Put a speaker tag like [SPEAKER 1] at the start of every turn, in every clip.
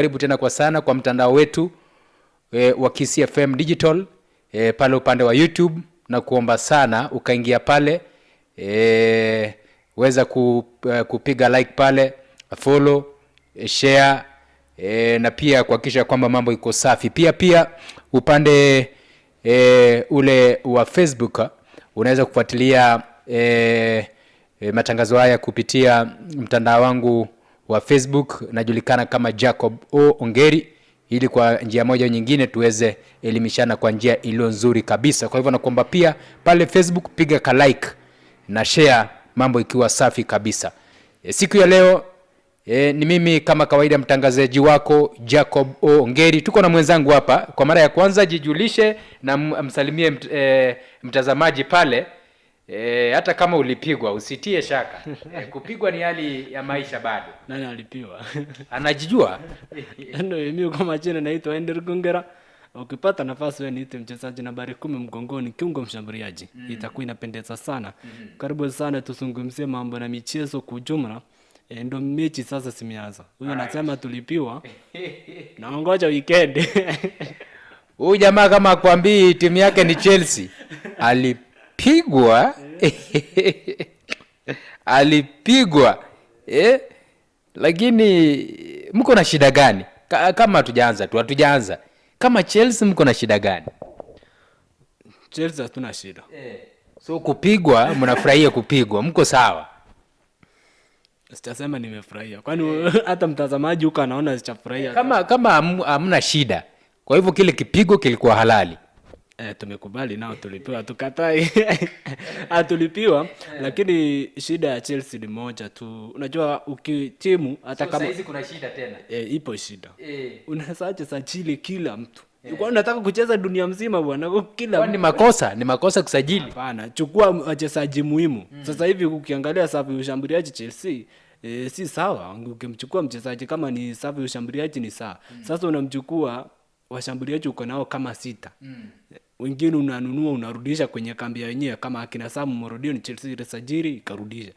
[SPEAKER 1] Karibu tena kwa sana kwa mtandao wetu wa Kisii FM Digital, pale upande wa YouTube, na kuomba sana ukaingia pale, weza kupiga like pale, follow, share, na pia kuhakikisha kwamba mambo iko safi. Pia upande ule wa Facebook unaweza kufuatilia matangazo haya kupitia mtandao wangu wa Facebook, najulikana kama Jacob O Ongeri, ili kwa njia moja au nyingine tuweze elimishana kwa njia iliyo nzuri kabisa. Kwa hivyo nakuomba pia pale Facebook piga ka like na share, mambo ikiwa safi kabisa. Siku ya leo ni mimi kama kawaida mtangazaji wako Jacob O Ongeri. Tuko na mwenzangu hapa kwa mara ya kwanza, jijulishe na msalimie mtazamaji pale. Hata kama ulipigwa usitie shaka. Kupigwa ni hali ya maisha bado.
[SPEAKER 2] Nani alipiwa?
[SPEAKER 1] Anajijua.
[SPEAKER 2] Ndio, mimi kwa majina naitwa Ender Gungera. Ukipata nafasi wewe niite mchezaji nambari 10 mgongoni, kiungo mshambuliaji. Itakuwa inapendeza sana. Karibu sana tuzungumzie mambo na michezo kwa ujumla. Ndo mechi sasa zimeanza. Huyo anasema tulipiwa. Naongoja weekend.
[SPEAKER 1] Huyu jamaa kama akwambii timu yake ni Chelsea, alipigwa. Alipigwa. Lakini mko na shida gani? Kama hatujaanza tu, hatujaanza. Kama Chelsea mko na shida gani?
[SPEAKER 2] Chelsea hatuna shida.
[SPEAKER 1] So kupigwa, mnafurahia kupigwa, mko sawa?
[SPEAKER 2] Sitasema nimefurahia. Kwani hata mtazamaji huko anaona sijafurahia.
[SPEAKER 1] Kama hamna shida. Kwa hivyo kile kipigo kilikuwa halali.
[SPEAKER 2] Tumekubali nao tulipiwa, tukatai. Tulipiwa, lakini shida ya Chelsea ni moja tu. Unajua ukitimu hata
[SPEAKER 1] So,
[SPEAKER 2] kama
[SPEAKER 1] saizi kuna shida tena.
[SPEAKER 2] Ipo shida. Unasaje sajili kila mtu? Kwa unataka kucheza dunia mzima bwana, kila
[SPEAKER 1] Kwani makosa? Ni makosa kusajili?
[SPEAKER 2] Hapana, chukua wachezaji muhimu. Sasa hivi ukiangalia safu ya ushambuliaji Chelsea, si sawa. Ukimchukua mchezaji kama ni safu ya ushambuliaji ni sawa. Sasa unamchukua washambuliaji uko nao kama 6. Wengine unanunua unarudisha kwenye kambi ya wenyewe kama akina Sam Morodion, Chelsea ilisajili ikarudisha.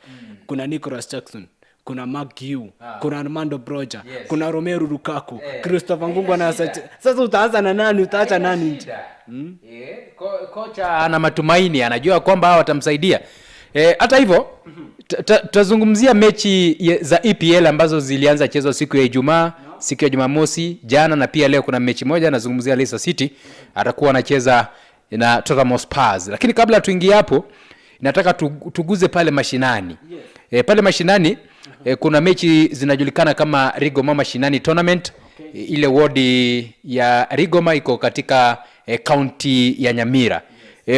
[SPEAKER 2] Kuna Nicholas Jackson, kuna Mark Guiu, kuna Armando Broja, kuna Romelu Lukaku, Christopher Nkunku ana sasa utaanza na nani, utaacha nani nje?
[SPEAKER 1] Kocha ana matumaini, anajua kwamba hawa watamsaidia. Hata hivyo tutazungumzia mechi za EPL ambazo zilianza chezo siku ya Ijumaa, siku ya Jumamosi, jana na pia leo kuna mechi moja. Nazungumzia Leicester City atakuwa anacheza na Tottenham Hotspur. Lakini kabla tuingie hapo, nataka tuguze pale mashinani. Pale mashinani, kuna mechi zinajulikana kama Rigoma Mashinani Tournament. Ile wodi ya Rigoma iko katika kaunti ya Nyamira.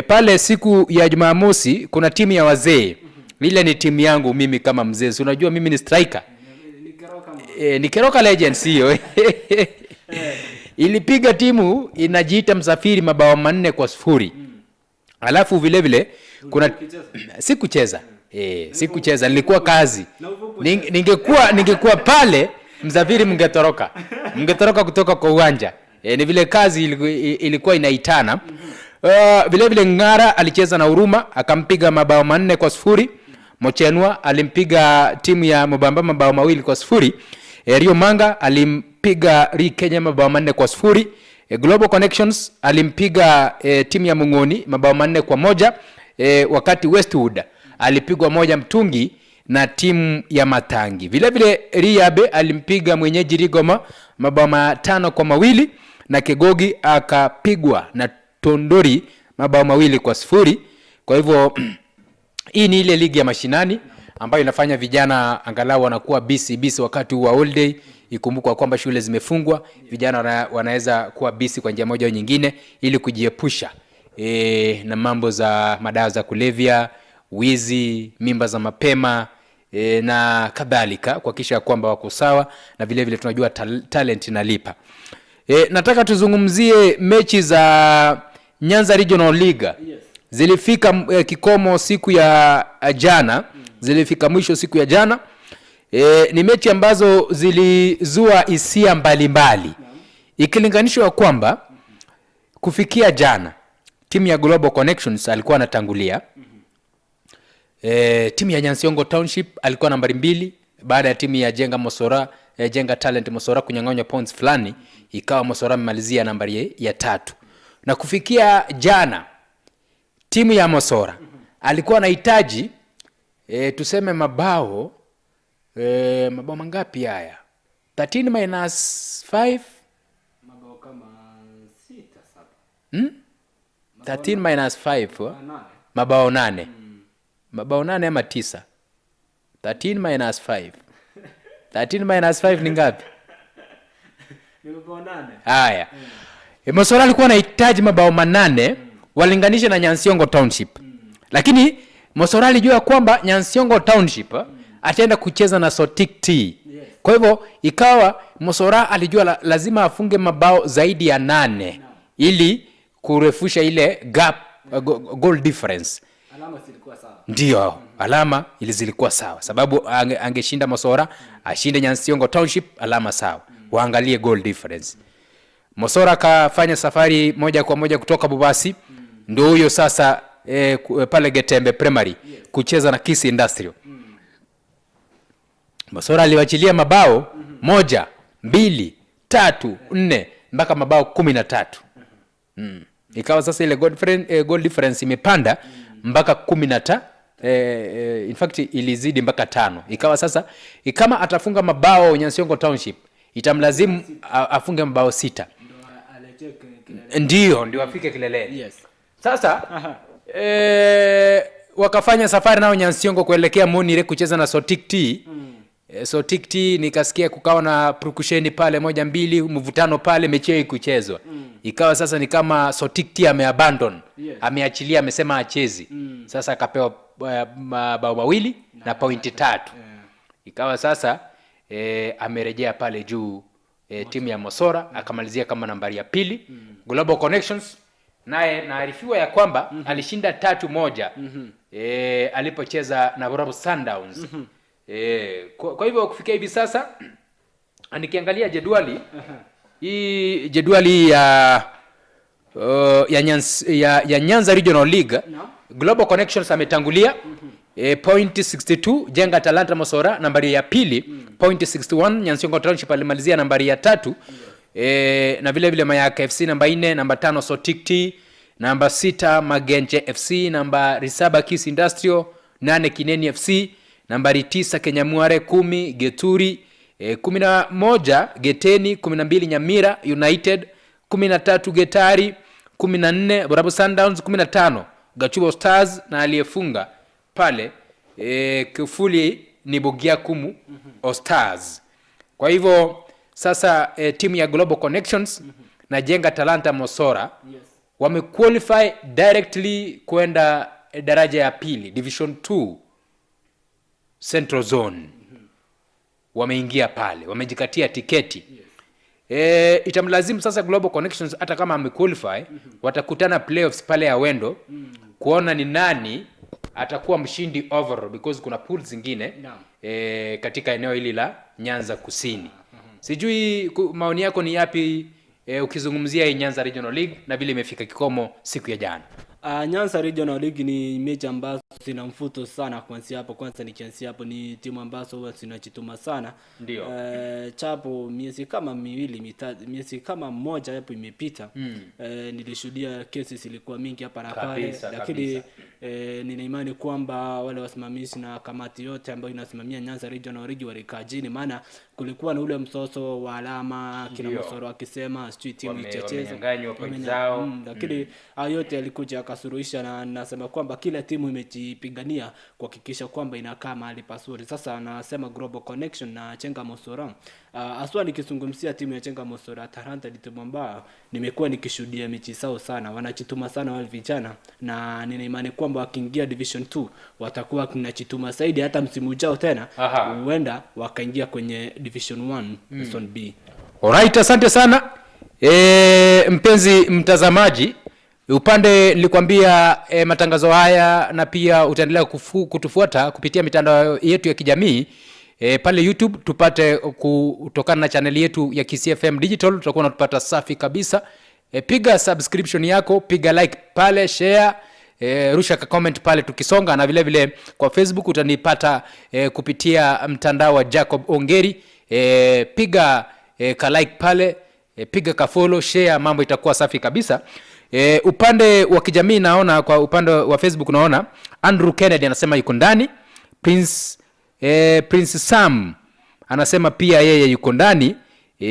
[SPEAKER 1] Pale siku ya Jumamosi kuna timu ya wazee. Ile ni timu yangu mimi kama mzee. Si unajua mimi ni striker. Ni Keroka Legends hiyo. Ilipiga timu inajiita Msafiri mabao 4-0. Alafu vile vile kuna sikucheza. Sikucheza, nilikuwa kazi. Ningekuwa pale Msafiri mngetoroka. Mngetoroka kutoka kwa uwanja. Ni vile kazi ilikuwa inaitana. Vile vile Ngara alicheza na Huruma akampiga mabao 4-0. Mochenwa alimpiga timu ya Mobamba mabao 2-0. Rio Manga alimpiga Ri Kenya mabao 4-0. Global Connections alimpiga timu ya Mungoni mabao 4-1. Wakati Westwood alipigwa 1 mtungi na timu ya Matangi. Vile vile Riabe alimpiga mwenyeji Rigoma mabao 5-2 na Kegogi akapigwa na Tondori mabao 2-0. Kwa hivyo hii ni ile ligi ya mashinani ambayo inafanya vijana angalau wanakuwa busy busy wakati wa holiday. Ikumbukwa kwamba shule zimefungwa, vijana wanaweza kuwa busy kwa njia moja au nyingine ili kujiepusha na mambo za madawa za kulevya, wizi, mimba za mapema, na kadhalika, kuhakikisha kwamba wako sawa, na vile vile tunajua talent inalipa. Nataka tuzungumzie mechi za Nyanza Regional League. Zilifika kikomo siku ya jana, zilifika mwisho siku ya jana. Ni mechi ambazo zilizua hisia mbalimbali. Ikilinganishwa kwamba kufikia jana timu ya Global Connections alikuwa anatangulia. Timu ya Nyansiongo Township alikuwa nambari 2, Baada ya timu ya Jenga Mosora, Jenga Talent Mosora kunyang'anywa points fulani, ikawa Mosora amemalizia nambari ya 3. Na kufikia jana timu ya Mosora alikuwa anahitaji tuseme mabao mabao mangapi haya? 13 minus 5,
[SPEAKER 2] Mabao kama 6 7.
[SPEAKER 1] 13 minus 5, mabao 8. Mabao 8 ama 9. 13 minus 5. 13 minus 5 ni ngapi?
[SPEAKER 2] Ni mabao 8.
[SPEAKER 1] Haya. Mosora alikuwa anahitaji mabao 8 walinganishe na Nyansiongo Township. Lakini Mosora alijua kwamba Nyansiongo Township ataenda kucheza na Sotik T. Kwa hivyo ikawa Mosora alijua lazima afunge mabao zaidi ya 8 ili kurefusha ile gap, goal difference.
[SPEAKER 2] Alama zilikuwa sawa.
[SPEAKER 1] Ndio, alama ili zilikuwa sawa. Sababu angeshinda Mosora, ashinde Nyansiongo Township, alama sawa. Waangalie goal difference. Mosora akafanya safari moja kwa moja kutoka Bobasi. Ndio huyo sasa pale Getembe Primary kucheza na Kisii Industrial. Mosora aliwachilia mabao 1, 2, 3, 4 mpaka mabao 13. Ikawa sasa ile goal difference imepanda mpaka 13, in fact ilizidi mpaka 5. Ikawa sasa kama atafunga mabao Nyansiongo Township itamlazimu afunge mabao 6. Ndio afike kileleni.
[SPEAKER 2] Yes.
[SPEAKER 1] Sasa wakafanya safari nao Nyansiongo kuelekea Monire kucheza na Sotik T. Sotik T nikasikia kukawa na prukusheni pale 1-2, mvutano pale, mechi hiyo ikuchezwa. Ikawa sasa ni kama Sotik T ameabandon.
[SPEAKER 2] Yes.
[SPEAKER 1] Ameachilia, amesema achezi. Sasa akapewa mabao 2 na pointi 3. Ikawa sasa amerejea pale juu timu ya Mosora akamalizia kama nambari ya 2. Global Connections naye naarifiwa ya kwamba alishinda 3-1 alipocheza na Borabu Sundowns. Kwa hivyo kufikia hivi sasa nikiangalia jedwali hii, jedwali ya Nyanza Regional League, Global Connections ametangulia point 62, Jenga Talanta Mosora nambari ya 2, point 61, Nyansiongo Township alimalizia nambari ya 3. Na vile vile Mayaka FC namba 4, namba 5 Sotik T, namba 6 Magenche FC, namba 7 Kisii Industrial, 8 Kineni FC, nambari 9 Kenyamware, 10 Geturi, 11 Geteni, 12 Nyamira United, 13 Getari, 14 Borabu Sundowns, 15 Gachubo Stars, na aliyefunga pale kufuli ni Bogia Kumu Stars. Kwa hivyo sasa timu ya Global Connections na Jenga Talanta Mosora wamequalify directly kwenda daraja ya pili, Division 2 Central Zone. Wameingia pale, wamejikatia tiketi. Itamlazimu sasa Global Connections hata kama amequalify, watakutana playoffs pale ya Wendo kuona ni nani atakuwa mshindi overall, because kuna pools zingine katika eneo hili la Nyanza Kusini. Sijui maoni yako ni yapi ukizungumzia hii Nyanza Regional League na vile imefika kikomo siku ya jana.
[SPEAKER 2] Nyanza Regional League ni mechi ambazo zina mfuto sana kuanzia hapo. Kwanza nikianzia hapo, ni timu ambazo huwa zinajituma sana.
[SPEAKER 1] Ndio.
[SPEAKER 2] Chapo miezi kama miwili mitatu, miezi kama mmoja hapo imepita. Nilishuhudia kesi zilikuwa mingi hapa na pale, lakini nina imani kwamba wale wasimamizi na kamati yote ambayo inasimamia Nyanza Regional League walikaa chini, maana kulikuwa na ule msoso wa alama, kina Mosoro akisema sijui timu ichecheze. Lakini hayo yote yalikuja akasuluhisha, na nasema kwamba kila timu imejipigania kuhakikisha kwamba inakaa mahali pazuri. Sasa nasema Global Connection na Chenga Mosora, aswa nikizungumzia timu ya Chenga Mosora Talanta, ni timu ambayo nimekuwa nikishuhudia mechi zao sana, wanajituma sana wale vijana, na nina imani kwamba wakiingia Division 2 watakuwa kinachituma zaidi, hata msimu ujao tena huenda wakaingia kwenye Division 1 Zone B.
[SPEAKER 1] Alright, asante sana mpenzi mtazamaji. Upande nilikwambia matangazo haya, na pia utaendelea kutufuata kupitia mitandao yetu ya kijamii pale YouTube, tupate kutokana na channel yetu ya Kisii FM Digital, tutakuwa tunatupata safi kabisa. Piga subscription yako, piga like pale, share. Rusha ka comment pale tukisonga, na vile vile kwa Facebook utanipata kupitia mtandao wa Jacob Ongeri. Piga ka like pale, piga ka follow, share, mambo itakuwa safi kabisa. Upande wa kijamii naona, kwa upande wa Facebook naona Andrew Kennedy anasema yuko ndani. Prince Sam anasema pia yeye yuko ndani,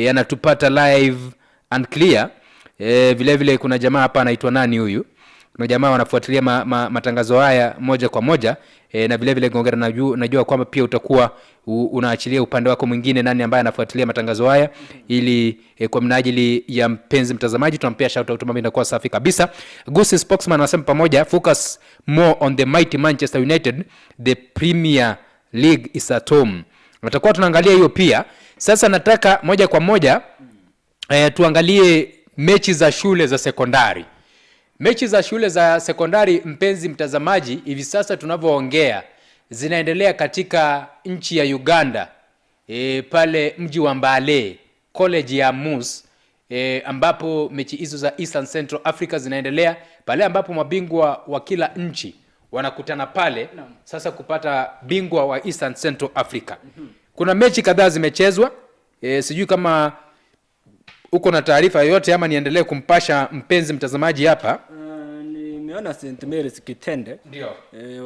[SPEAKER 1] anatupata live and clear. Vile vile kuna jamaa hapa anaitwa nani huyu? Kuna jamaa wanafuatilia matangazo haya moja kwa moja, na vile vile Gongera, najua kwamba pia utakuwa unaachilia upande wako mwingine, nani ambaye anafuatilia matangazo haya ili kwa minajili ya mpenzi mtazamaji tunampea shout out, mambo inakuwa safi kabisa. Gusi Spokesman anasema pamoja, focus more on the mighty Manchester United, the Premier League is at home. Tutakuwa tunaangalia hiyo pia. Sasa nataka moja kwa moja tuangalie mechi za shule za sekondari. Mechi za shule za sekondari, mpenzi mtazamaji, hivi sasa tunavyoongea zinaendelea katika nchi ya Uganda, pale mji wa Mbale, college ya Mus, ambapo mechi hizo za Eastern Central Africa zinaendelea pale ambapo mabingwa wa kila nchi wanakutana pale sasa kupata bingwa wa Eastern Central Africa. Kuna mechi kadhaa zimechezwa, sijui kama uko na taarifa yoyote ama niendelee kumpasha mpenzi mtazamaji hapa.
[SPEAKER 2] Nimeona St Mary's Kitende
[SPEAKER 1] Ndio.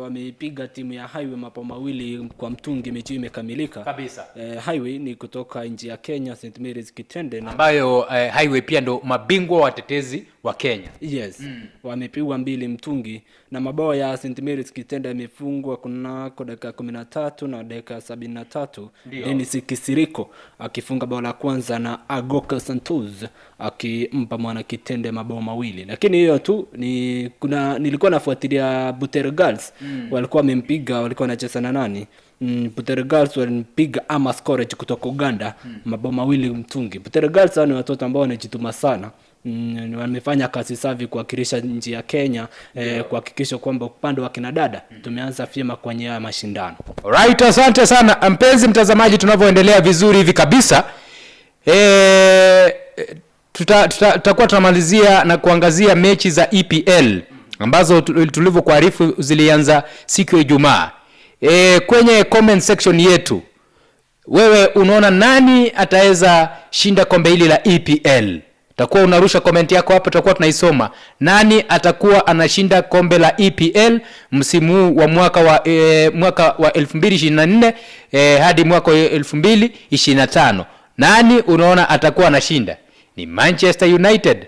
[SPEAKER 2] Wameipiga timu ya Highway mabao mawili kwa mtungi, mechi imekamilika
[SPEAKER 1] Kabisa.
[SPEAKER 2] Highway ni kutoka nchi ya Kenya, St Mary's Kitende na
[SPEAKER 1] ambayo Highway pia ndo mabingwa watetezi wa Kenya.
[SPEAKER 2] Yes, wamepigwa 2 mtungi, na mabao ya St Mary's Kitende yamefungwa kunako dakika 13 na dakika 73. Dennis Kisiriko akifunga bao la kwanza na Agoka Santos akimpa mwana Kitende mabao mawili. Lakini hiyo tu ni kuna, nilikuwa nafuatilia Butere Girls. Walikuwa wamempiga, walikuwa wanacheza na nani? Butere Girls walimpiga Amas College kutoka Uganda mabao mawili mtungi. Butere Girls hao ni watoto ambao wanajituma sana. Wamefanya kazi safi kuwakilisha nchi ya Kenya, kuhakikisha kwamba upande wa kina dada tumeanza vyema kwenye haya mashindano.
[SPEAKER 1] Alright, asante sana mpenzi mtazamaji, tunavyoendelea vizuri hivi kabisa. Tutakuwa tunamalizia na kuangazia mechi za EPL ambazo tulivyokuarifu zilianza siku ya Ijumaa. Kwenye comment section yetu, wewe unaona nani ataweza shinda kombe hili la EPL? Utakuwa unarusha comment yako hapo, tutakuwa tunaisoma. Nani atakuwa anashinda kombe la EPL msimu huu wa mwaka wa 2024, hadi mwaka wa 2025? Nani unaona atakuwa anashinda? Ni Manchester United?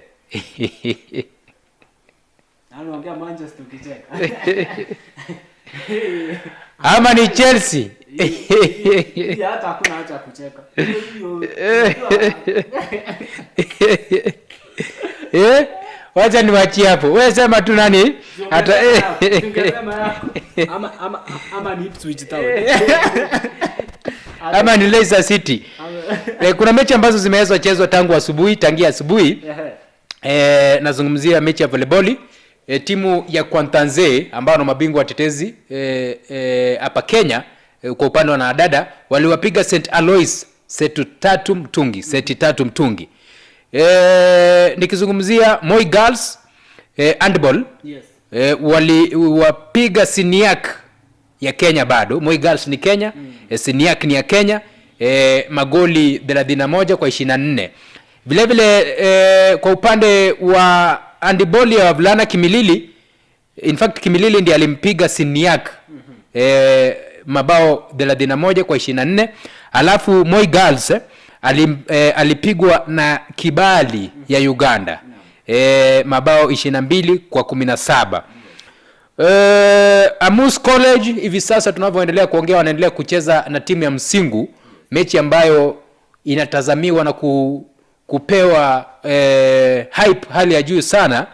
[SPEAKER 2] Anaongea Manchester ukicheka.
[SPEAKER 1] Ama ni Chelsea?
[SPEAKER 2] Hii hata hakuna haja ya kucheka.
[SPEAKER 1] Wacha niwaachie hapo. Wewe sema tu nani hata
[SPEAKER 2] Ama ni Ipswich Town.
[SPEAKER 1] Ama ni Leicester City. Kuna mechi ambazo zimeweza chezwa tangu asubuhi, tangia asubuhi. Nazungumzia mechi ya volleyball. Timu ya Kwantanze ambao ni mabingwa watetezi hapa Kenya, kwa upande wa wanadada waliwapiga St Aloys seti tatu mtungi, seti tatu mtungi. Nikizungumzia Moi Girls handball, waliwapiga Siniak ya Kenya bado. Moi Girls ni Kenya, Siniak ni ya Kenya, magoli 31 kwa 24. Vile vile kwa upande wa handball ya wavulana Kimilili, in fact Kimilili ndiye alimpiga Siniak mabao 31 kwa 24. Alafu Moi Girls alipigwa na Kibali ya Uganda mabao 22 kwa 17. Amus College hivi sasa tunavyoendelea kuongea wanaendelea kucheza na timu ya Msingu, mechi ambayo inatazamiwa na kupewa hype hali ya juu sana,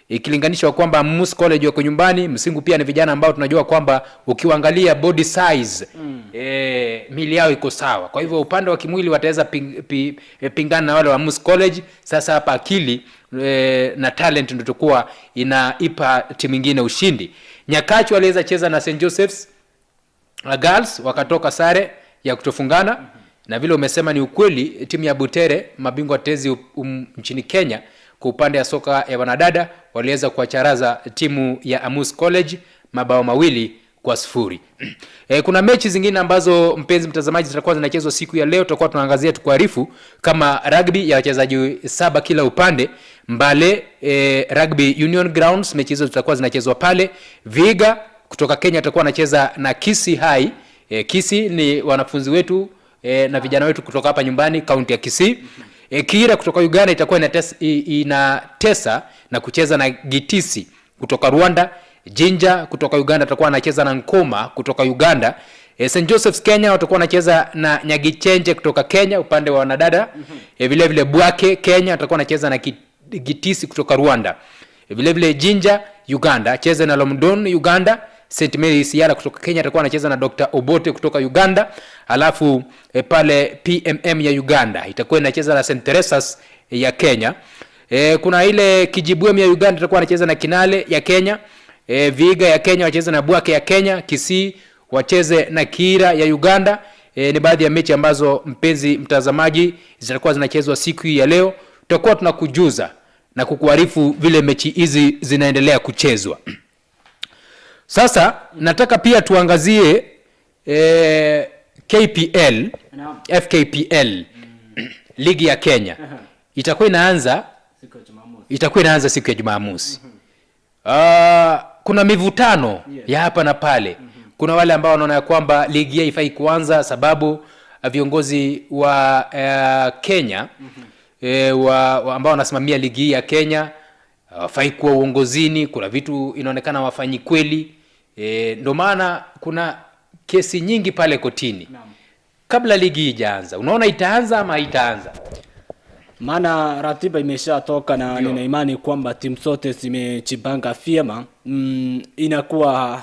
[SPEAKER 1] ikilinganishwa kwamba Amus College wako nyumbani. Msingu pia ni vijana ambao tunajua kwamba ukiwaangalia body size, mili yao iko sawa. Kwa hivyo upande wa kimwili wataweza pingana na wale wa Amus College. Sasa hapa akili na talent ndio itakuwa inaipa timu nyingine ushindi. Nyakachi waliweza cheza na St Joseph's Girls wakatoka sare ya kutofungana. Na vile umesema ni ukweli, timu ya Butere mabingwa tetezi nchini Kenya kwa upande ya soka ya wanadada waliweza kuwacharaza timu ya Amus College mabao 2-0. Kuna mechi zingine ambazo, mpenzi mtazamaji, zitakuwa zinachezwa siku ya leo. Tutakuwa tunaangazia tukuarifu kama rugby ya wachezaji 7 kila upande Mbale Rugby Union Grounds, mechi hizo zitakuwa zinachezwa pale. Vihiga kutoka Kenya atakuwa anacheza na Kisii High. Kisii ni wanafunzi wetu na vijana wetu kutoka hapa nyumbani kaunti ya Kisii. Kiira kutoka Uganda itakuwa inatesa na kucheza na Gitisi kutoka Rwanda. Jinja kutoka Uganda atakuwa anacheza na Nkoma kutoka Uganda. St Joseph's Kenya watakuwa wanacheza na Nyagichenje kutoka Kenya upande wa wanadada. Vile vile Bwake Kenya watakuwa wanacheza na Gitisi kutoka Rwanda. Vile vile Jinja Uganda cheza na Lomdon Uganda. St Mary's Yala kutoka Kenya atakuwa anacheza na Dr. Obote kutoka Uganda. Alafu pale PMM ya Uganda itakuwa inacheza na St Teresa's ya Kenya. Kuna ile Kijibwem ya Uganda itakuwa anacheza na Kinale ya Kenya. Vihiga ya Kenya wacheze na Bwake ya Kenya. Kisii wacheze na Kiira ya Uganda. Ni baadhi ya mechi ambazo, mpenzi mtazamaji, zitakuwa zinachezwa siku hii ya leo. Tutakuwa tunakujuza na kukuarifu vile mechi hizi zinaendelea kuchezwa. Sasa nataka pia tuangazie KPL, FKPL, ligi ya Kenya itakuwa inaanza siku ya Jumamosi. Kuna mivutano ya hapa na pale. Kuna wale ambao wanaona ya kwamba ligi hii haifai kuanza sababu viongozi wa Kenya ambao wanasimamia ligi hii ya Kenya hawafai kuwa uongozini. Kuna vitu inaonekana wafanyi kweli. Ndio maana kuna kesi nyingi pale kotini kabla ligi haijaanza. Unaona itaanza ama haitaanza?
[SPEAKER 2] Maana ratiba imeshatoka na nina imani kwamba timu zote zimejipanga vyema. Inakuwa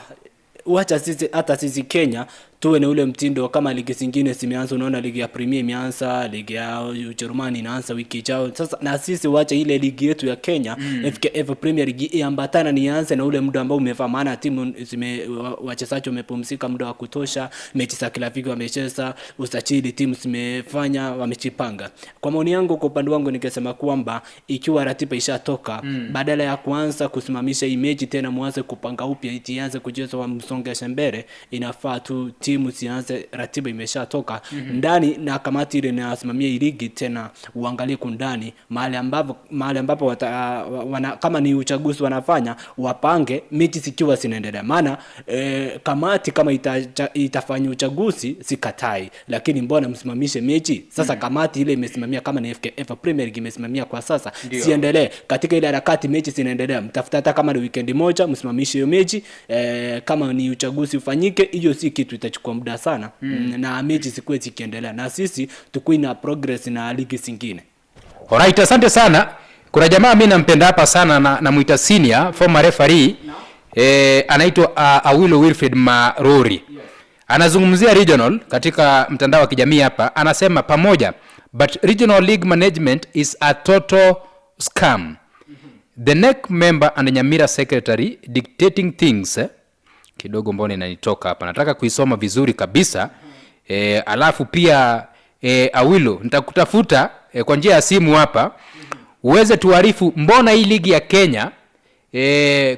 [SPEAKER 2] wacha sisi, hata sisi Kenya tuwe na ule mtindo kama ligi zingine zimeanza. Unaona ligi ya Premier imeanza, ligi ya Ujerumani inaanza wiki ijayo. Sasa na sisi wacha ile ligi yetu ya Kenya FKF Premier League iambatana, nianze na ule muda ambao umefaa, maana timu zime wachezaji wamepumzika muda wa kutosha, mechi za kirafiki wamecheza, usajili timu zimefanya, wamejipanga. Kwa maoni yangu, kwa upande wangu ningesema kwamba ikiwa ratiba ishatoka, badala ya kuanza kusimamisha hii mechi tena muanze kupanga upya ianze kuchezwa msongeshe mbele, inafaa tu timu zianze, ratiba imeshatoka ndani na kamati ile inasimamia ligi tena uangalie kundani mahali ambapo kama ni uchaguzi wanafanya wapange mechi zikiwa zinaendelea. Maana kamati kama itafanya uchaguzi sikatai, lakini mbona msimamishe mechi sasa? Kamati ile imesimamia, kama ni FKF Premier League imesimamia kwa sasa, siendelee katika ile harakati, mechi zinaendelea, mtafuta hata kama ni weekend moja msimamishe hiyo mechi. Kama ni uchaguzi ufanyike, hiyo si kitu itachukua muda sana. Na mechi zikuwe zikiendelea na sisi tukuwe na progress na ligi zingine.
[SPEAKER 1] Alright, asante sana. Kuna jamaa mimi nampenda hapa sana na namuita senior former referee. Anaitwa Awilo Wilfred Marori. Yes. Anazungumzia regional katika mtandao wa kijamii hapa, anasema pamoja, but regional league management is a total scam. The NEC member and Nyamira secretary dictating things. Kidogo mbona inanitoka hapa, nataka kuisoma vizuri kabisa. Alafu pia Awilo nitakutafuta kwa njia ya simu hapa uweze tuarifu mbona hii ligi ya Kenya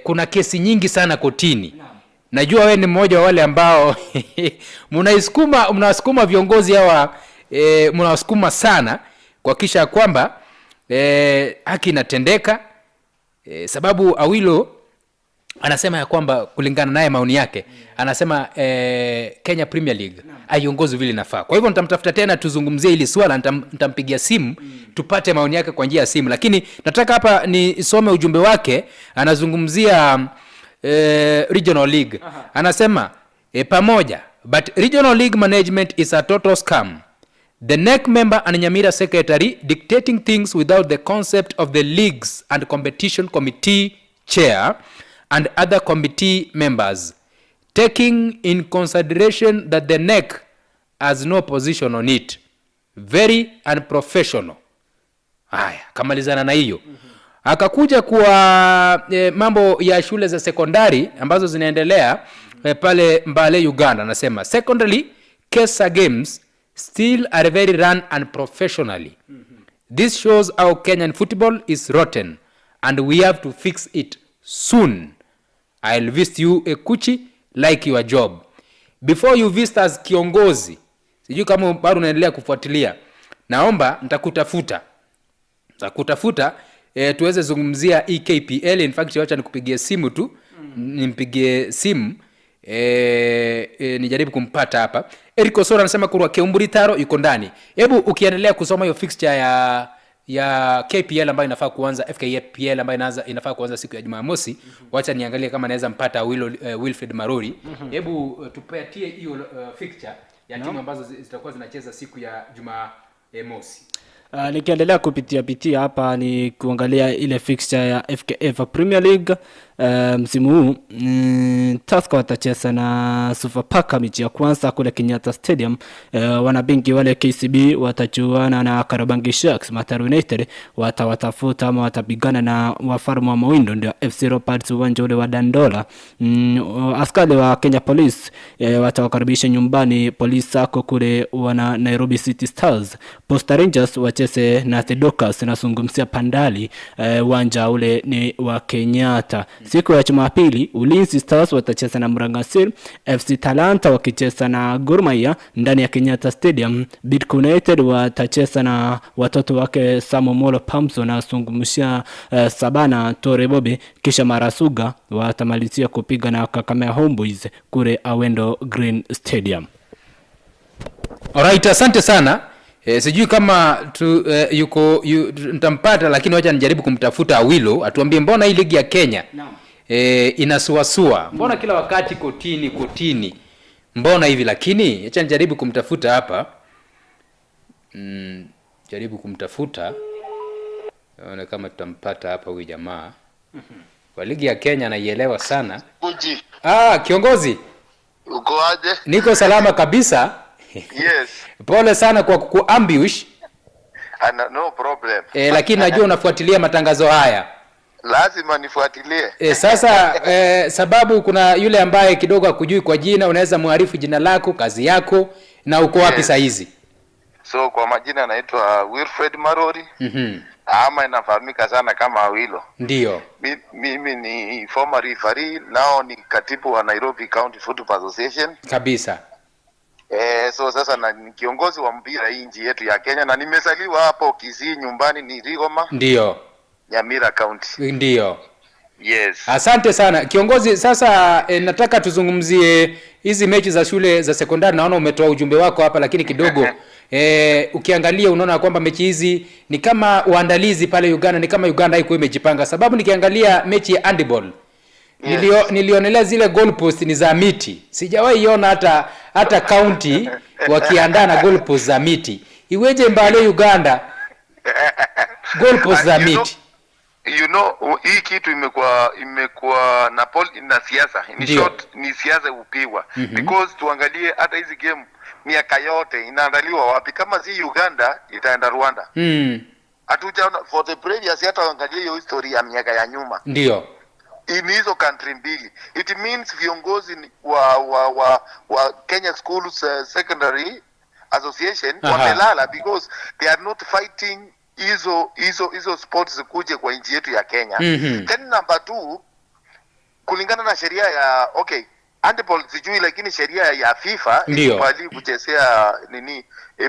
[SPEAKER 1] kuna kesi nyingi sana kotini. Najua we ni mmoja wa wale ambao mnawasukuma viongozi hawa, mnawasukuma sana kuhakikisha kwamba haki inatendeka. Sababu Awilo anasema ya kwamba kulingana naye maoni yake anasema Kenya Premier League haiongozwi vile inafaa. Kwa hivyo nitamtafuta tena tuzungumzie hili swala, nitampigia simu tupate maoni yake kwa njia ya simu, lakini nataka hapa nisome ujumbe wake. Anazungumzia Regional League. Anasema pamoja, but Regional League management is a total scam. The NEC member and Nyamira secretary dictating things without the concept of the leagues and competition committee chair and other committee members, taking in consideration that the NEC has no position on it. Very unprofessional. Haya, kamalizana na hiyo. Akakuja kwa mambo ya shule za sekondari ambazo zinaendelea pale Mbale Uganda. Anasema secondary Kesa games still are very run unprofessionally. This shows how Kenyan football is rotten. and we have to fix it soon. I'll visit you Ekuchi like your job. Before you visit us kiongozi, sijui kama bado unaendelea kufuatilia, naomba nitakutafuta tuweze zungumzia EKPL. In fact wacha nikupigie simu tu, nimpigie simu nijaribu kumpata hapa. Eric Osoro anasema kurwa Keumburitaro yuko ndani. Hebu ukiendelea kusoma hiyo fixture ya KPL ambayo inafaa kuanza, FKPL ambayo inafaa kuanza siku ya Jumamosi. Wacha niangalie kama naweza mpata Wilfred Marori. Hebu tupatie hiyo fixture ya timu ambazo zitakuwa zinacheza siku ya Jumamosi.
[SPEAKER 2] Nikiendelea kupitia pitia hapa ni kuangalia ile fixture ya FKF Premier League msimu huu, Tusker watacheza na Sofapaka mechi ya kwanza kule Kenyatta Stadium. Wanabenki wale KCB watachuana na Kariobangi Sharks. Mathare United watawatafuta ama watapigana na wafalme wa Mawindo, ndio FC Leopards, uwanja ule wa Dandola. Askari wa Kenya Police watawakaribisha nyumbani Police Sacco kule wana Nairobi City Stars. Posta Rangers wacheze na The Dockers, nazungumzia Pandali, uwanja ule ni wa Kenyatta. Siku ya Jumapili Ulinzi Stars watacheza na Murang'a Seal, FC Talanta wakicheza na Gor Mahia ndani ya Kenyatta Stadium. Bidco United watacheza na watoto wake Samomolo Pamso na zungumzia Sabana Tore Bobe, kisha Marasuga watamalizia kupiga na Kakamega Homeboys kule Awendo Green Stadium.
[SPEAKER 1] Alright, asante sana. Sijui kama tu, yuko nitampata, lakini wacha nijaribu kumtafuta Awilo atuambie mbona hii ligi ya Kenya inasuasua, mbona kila wakati kotini kotini, mbona hivi? Lakini acha nijaribu kumtafuta hapa. Jaribu kumtafuta ona kama tutampata hapa huyu jamaa kwa ligi ya Kenya anaielewa sana.
[SPEAKER 3] Kuji,
[SPEAKER 1] Kiongozi,
[SPEAKER 3] uko aje?
[SPEAKER 1] Niko salama kabisa.
[SPEAKER 3] Yes.
[SPEAKER 1] Pole sana kwa kukuambush.
[SPEAKER 3] Ana, no problem.
[SPEAKER 1] Lakini najua unafuatilia matangazo haya.
[SPEAKER 3] Lazima nifuatilie.
[SPEAKER 1] Sasa sababu kuna yule ambaye kidogo hakujui kwa jina, unaweza muarifu jina lako, kazi yako na uko wapi saa hizi?
[SPEAKER 3] So kwa majina anaitwa Wilfred Marori ama inafahamika sana kama Awilo.
[SPEAKER 1] Ndio.
[SPEAKER 3] Mimi ni former referee, nao ni katibu wa Nairobi County Football Association.
[SPEAKER 1] Kabisa.
[SPEAKER 3] So sasa na ni kiongozi wa mpira hii nchi yetu ya Kenya, na nimezaliwa hapo Kisii, nyumbani ni Rigoma, Nyamira County.
[SPEAKER 1] Ndio.
[SPEAKER 3] Yes.
[SPEAKER 1] Asante sana kiongozi. Sasa nataka tuzungumzie hizi mechi za shule za sekondari. Naona umetoa ujumbe wako hapa, lakini kidogo ukiangalia unaona kwamba mechi hizi ni kama uandalizi pale Uganda, ni kama Uganda haikuwa imejipanga, sababu nikiangalia mechi ya handball nilionelea zile goal post ni za miti. Sijawahi iona hata county wakiandaa na goal post za miti. Iweje Mbale Uganda goal post za miti?
[SPEAKER 3] You know, hii kitu imekuwa na siasa. In short ni siasa upigwa. Because tuangalie hata hizi game miaka yote inaandaliwa wapi? Kama si Uganda itaenda Rwanda. Hatujaona for the previous, hata angalie hiyo history ya miaka ya nyuma. In hizo country mbili. It means viongozi wa Kenya Schools Secondary Association wamelala because they are not fighting hizo sports zikuje kwa nchi yetu ya Kenya. Then number 2, kulingana na sheria ya okay handball sijui, lakini sheria ya FIFA ikubali kuchezea nini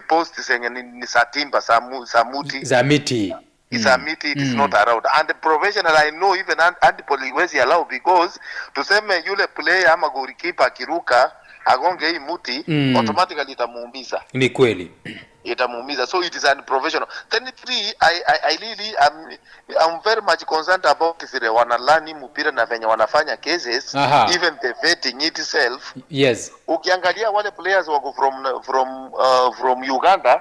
[SPEAKER 3] post zenye ni za timba, za muti.
[SPEAKER 1] Za miti.
[SPEAKER 3] Za miti, it is not allowed. And the professional, I know even handball iwezi allow, because tuseme yule player ama goalkeeper akiruka agonge hii muti, automatically itamuumiza.
[SPEAKER 1] Ni kweli.
[SPEAKER 3] Itamuumiza. So it is unprofessional. Then 3, I really I'm very much concerned about vile wanalani mpira na venye wanafanya cases, even the vetting itself. Ukiangalia wale players wako from Uganda,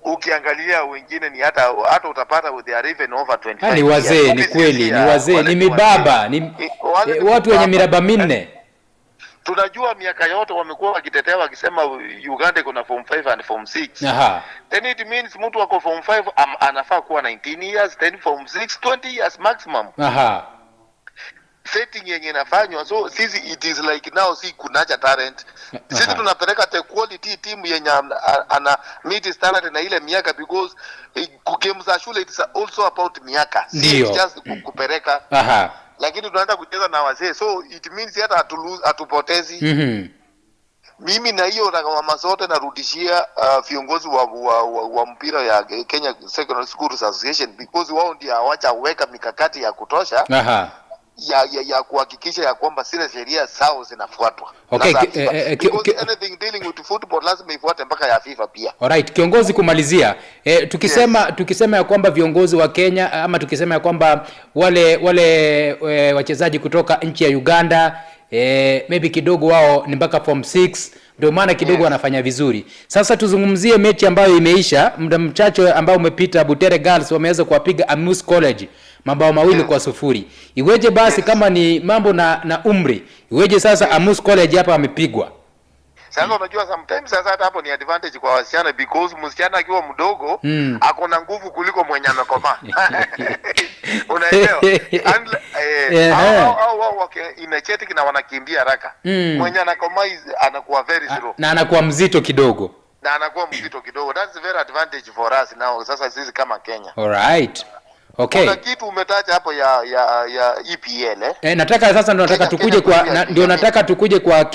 [SPEAKER 3] ukiangalia wengine ni hata utapata they are even over 25
[SPEAKER 1] Ni wazee,
[SPEAKER 3] years.
[SPEAKER 1] ni kweli, ni wazee,
[SPEAKER 3] Wale
[SPEAKER 1] ni
[SPEAKER 3] ni wazee.
[SPEAKER 1] mibaba, ni
[SPEAKER 3] Wale ni
[SPEAKER 1] watu wenye
[SPEAKER 3] mibaba.
[SPEAKER 1] miraba minne.
[SPEAKER 3] Tunajua miaka yote wamekuwa wakitetea wakisema Uganda iko na form 5 and form 6. Then it means mtu ako form 5 anafaa kuwa 19 years, then form 6 20 years maximum. Setting yenye inafanywa, so sisi it is like now si kunacha talent. Sisi tunapeleka the quality team yenye ana meet standard na ile miaka, because game za shule it's also about miaka. Si just kupeleka. Lakini tunaenda kucheza na wazee, so it means hata hatupotezi. Mimi na hiyo lawama zote narudishia viongozi wa mpira ya Kenya Secondary Schools Association, because wao ndio hawajaweka mikakati ya kutosha ya kuhakikisha ya kwamba zile sheria zao zinafuatwa.
[SPEAKER 1] Okay,
[SPEAKER 3] Na za FIFA. Because anything dealing with football lazima ifuate mpaka ya FIFA pia.
[SPEAKER 1] Alright, kiongozi, kumalizia, tukisema ya kwamba viongozi wa Kenya, ama tukisema ya kwamba wale wachezaji kutoka nchi ya Uganda, maybe kidogo wao ni mpaka form 6, ndio maana kidogo wanafanya vizuri. Sasa tuzungumzie mechi ambayo imeisha muda mchache ambao umepita. Butere Girls wameweza kuwapiga Amus College mabao 2 kwa 0. Iweje basi kama ni mambo na umri, iweje sasa Amus College hapa amepigwa?
[SPEAKER 3] Sasa unajua sometimes sasa hata hapo ni advantage kwa wasichana, because msichana akiwa mdogo ako na nguvu kuliko mwenye amekomaa. Unaelewa? And, hao wake energetic na wanakimbia haraka. Mwenye anakomaa anakuwa very slow.
[SPEAKER 1] Na anakuwa mzito kidogo.
[SPEAKER 3] Na anakuwa mzito kidogo. That's very advantage for us now, sasa sisi kama Kenya.
[SPEAKER 1] Alright. Okay.
[SPEAKER 3] Kuna kitu umetaja hapo ya EPL, eh?
[SPEAKER 1] Nataka sasa ndio nataka
[SPEAKER 3] Kenya,
[SPEAKER 1] tukuje
[SPEAKER 3] Kenya
[SPEAKER 1] kwa
[SPEAKER 3] Premier
[SPEAKER 1] ndio
[SPEAKER 3] League.
[SPEAKER 1] nataka tukuje kwa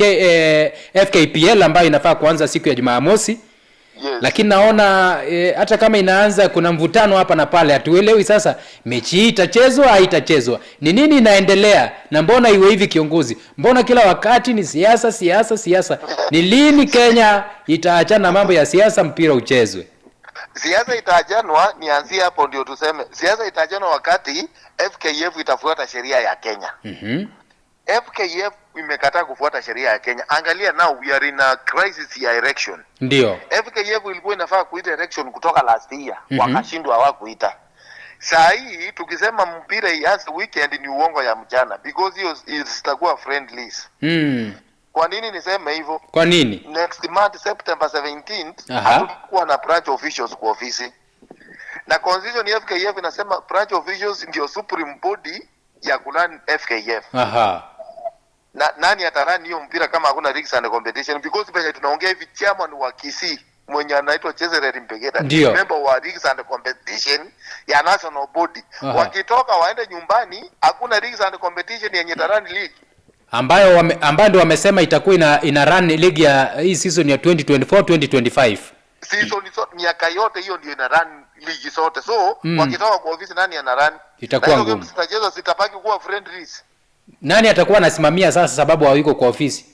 [SPEAKER 1] FKPL ambayo inafaa kuanza siku ya Jumamosi. Lakini naona hata kama inaanza kuna mvutano hapa na pale, hatuelewi sasa mechi hii itachezwa haitachezwa. Ni nini inaendelea na mbona iwe hivi, kiongozi? Mbona kila wakati ni siasa, siasa, siasa? Ni lini Kenya itaachana na mambo ya siasa, mpira uchezwe?
[SPEAKER 3] Siasa itaajanwa, nianzie hapo ndio tuseme. Siasa itaajanwa wakati FKF itafuata sheria ya Kenya. FKF imekataa kufuata sheria ya Kenya. Angalia now we are in a crisis ya election. FKF ilikuwa inafaa kuita election kutoka last year. Wakashindwa, hawakuita. Saa hii tukisema mpira ianze weekend ni uongo ya mchana, because hiyo zitakuwa friendlies. Kwa nini niseme hivyo?
[SPEAKER 1] Kwa nini?
[SPEAKER 3] Next month September 17th hatutakuwa na branch officials kwa ofisi. Na constitution ya FKF inasema branch officials ndio supreme body ya kurun FKF. Na nani atarun hiyo mpira kama hakuna leagues and competition? Because penye tunaongea hivi, chairman wa Kisii mwenye anaitwa Chezereri Mpegeta member wa leagues and competition ya national body. Wakitoka waende nyumbani, hakuna leagues and competition yenye itarun league.
[SPEAKER 1] Ambayo ndio wamesema itakuwa ina run league ya hii season ya 2024 2025.
[SPEAKER 3] Season miaka yote hiyo ndio ina run ligi zote. So wakitoka kwa ofisi, nani ana run?
[SPEAKER 1] Itakuwa
[SPEAKER 3] Na hizo
[SPEAKER 1] ngumu.
[SPEAKER 3] games zitachezwa, zitabaki kuwa friendlies.
[SPEAKER 1] Nani atakuwa anasimamia sasa, sababu hawiko kwa ofisi?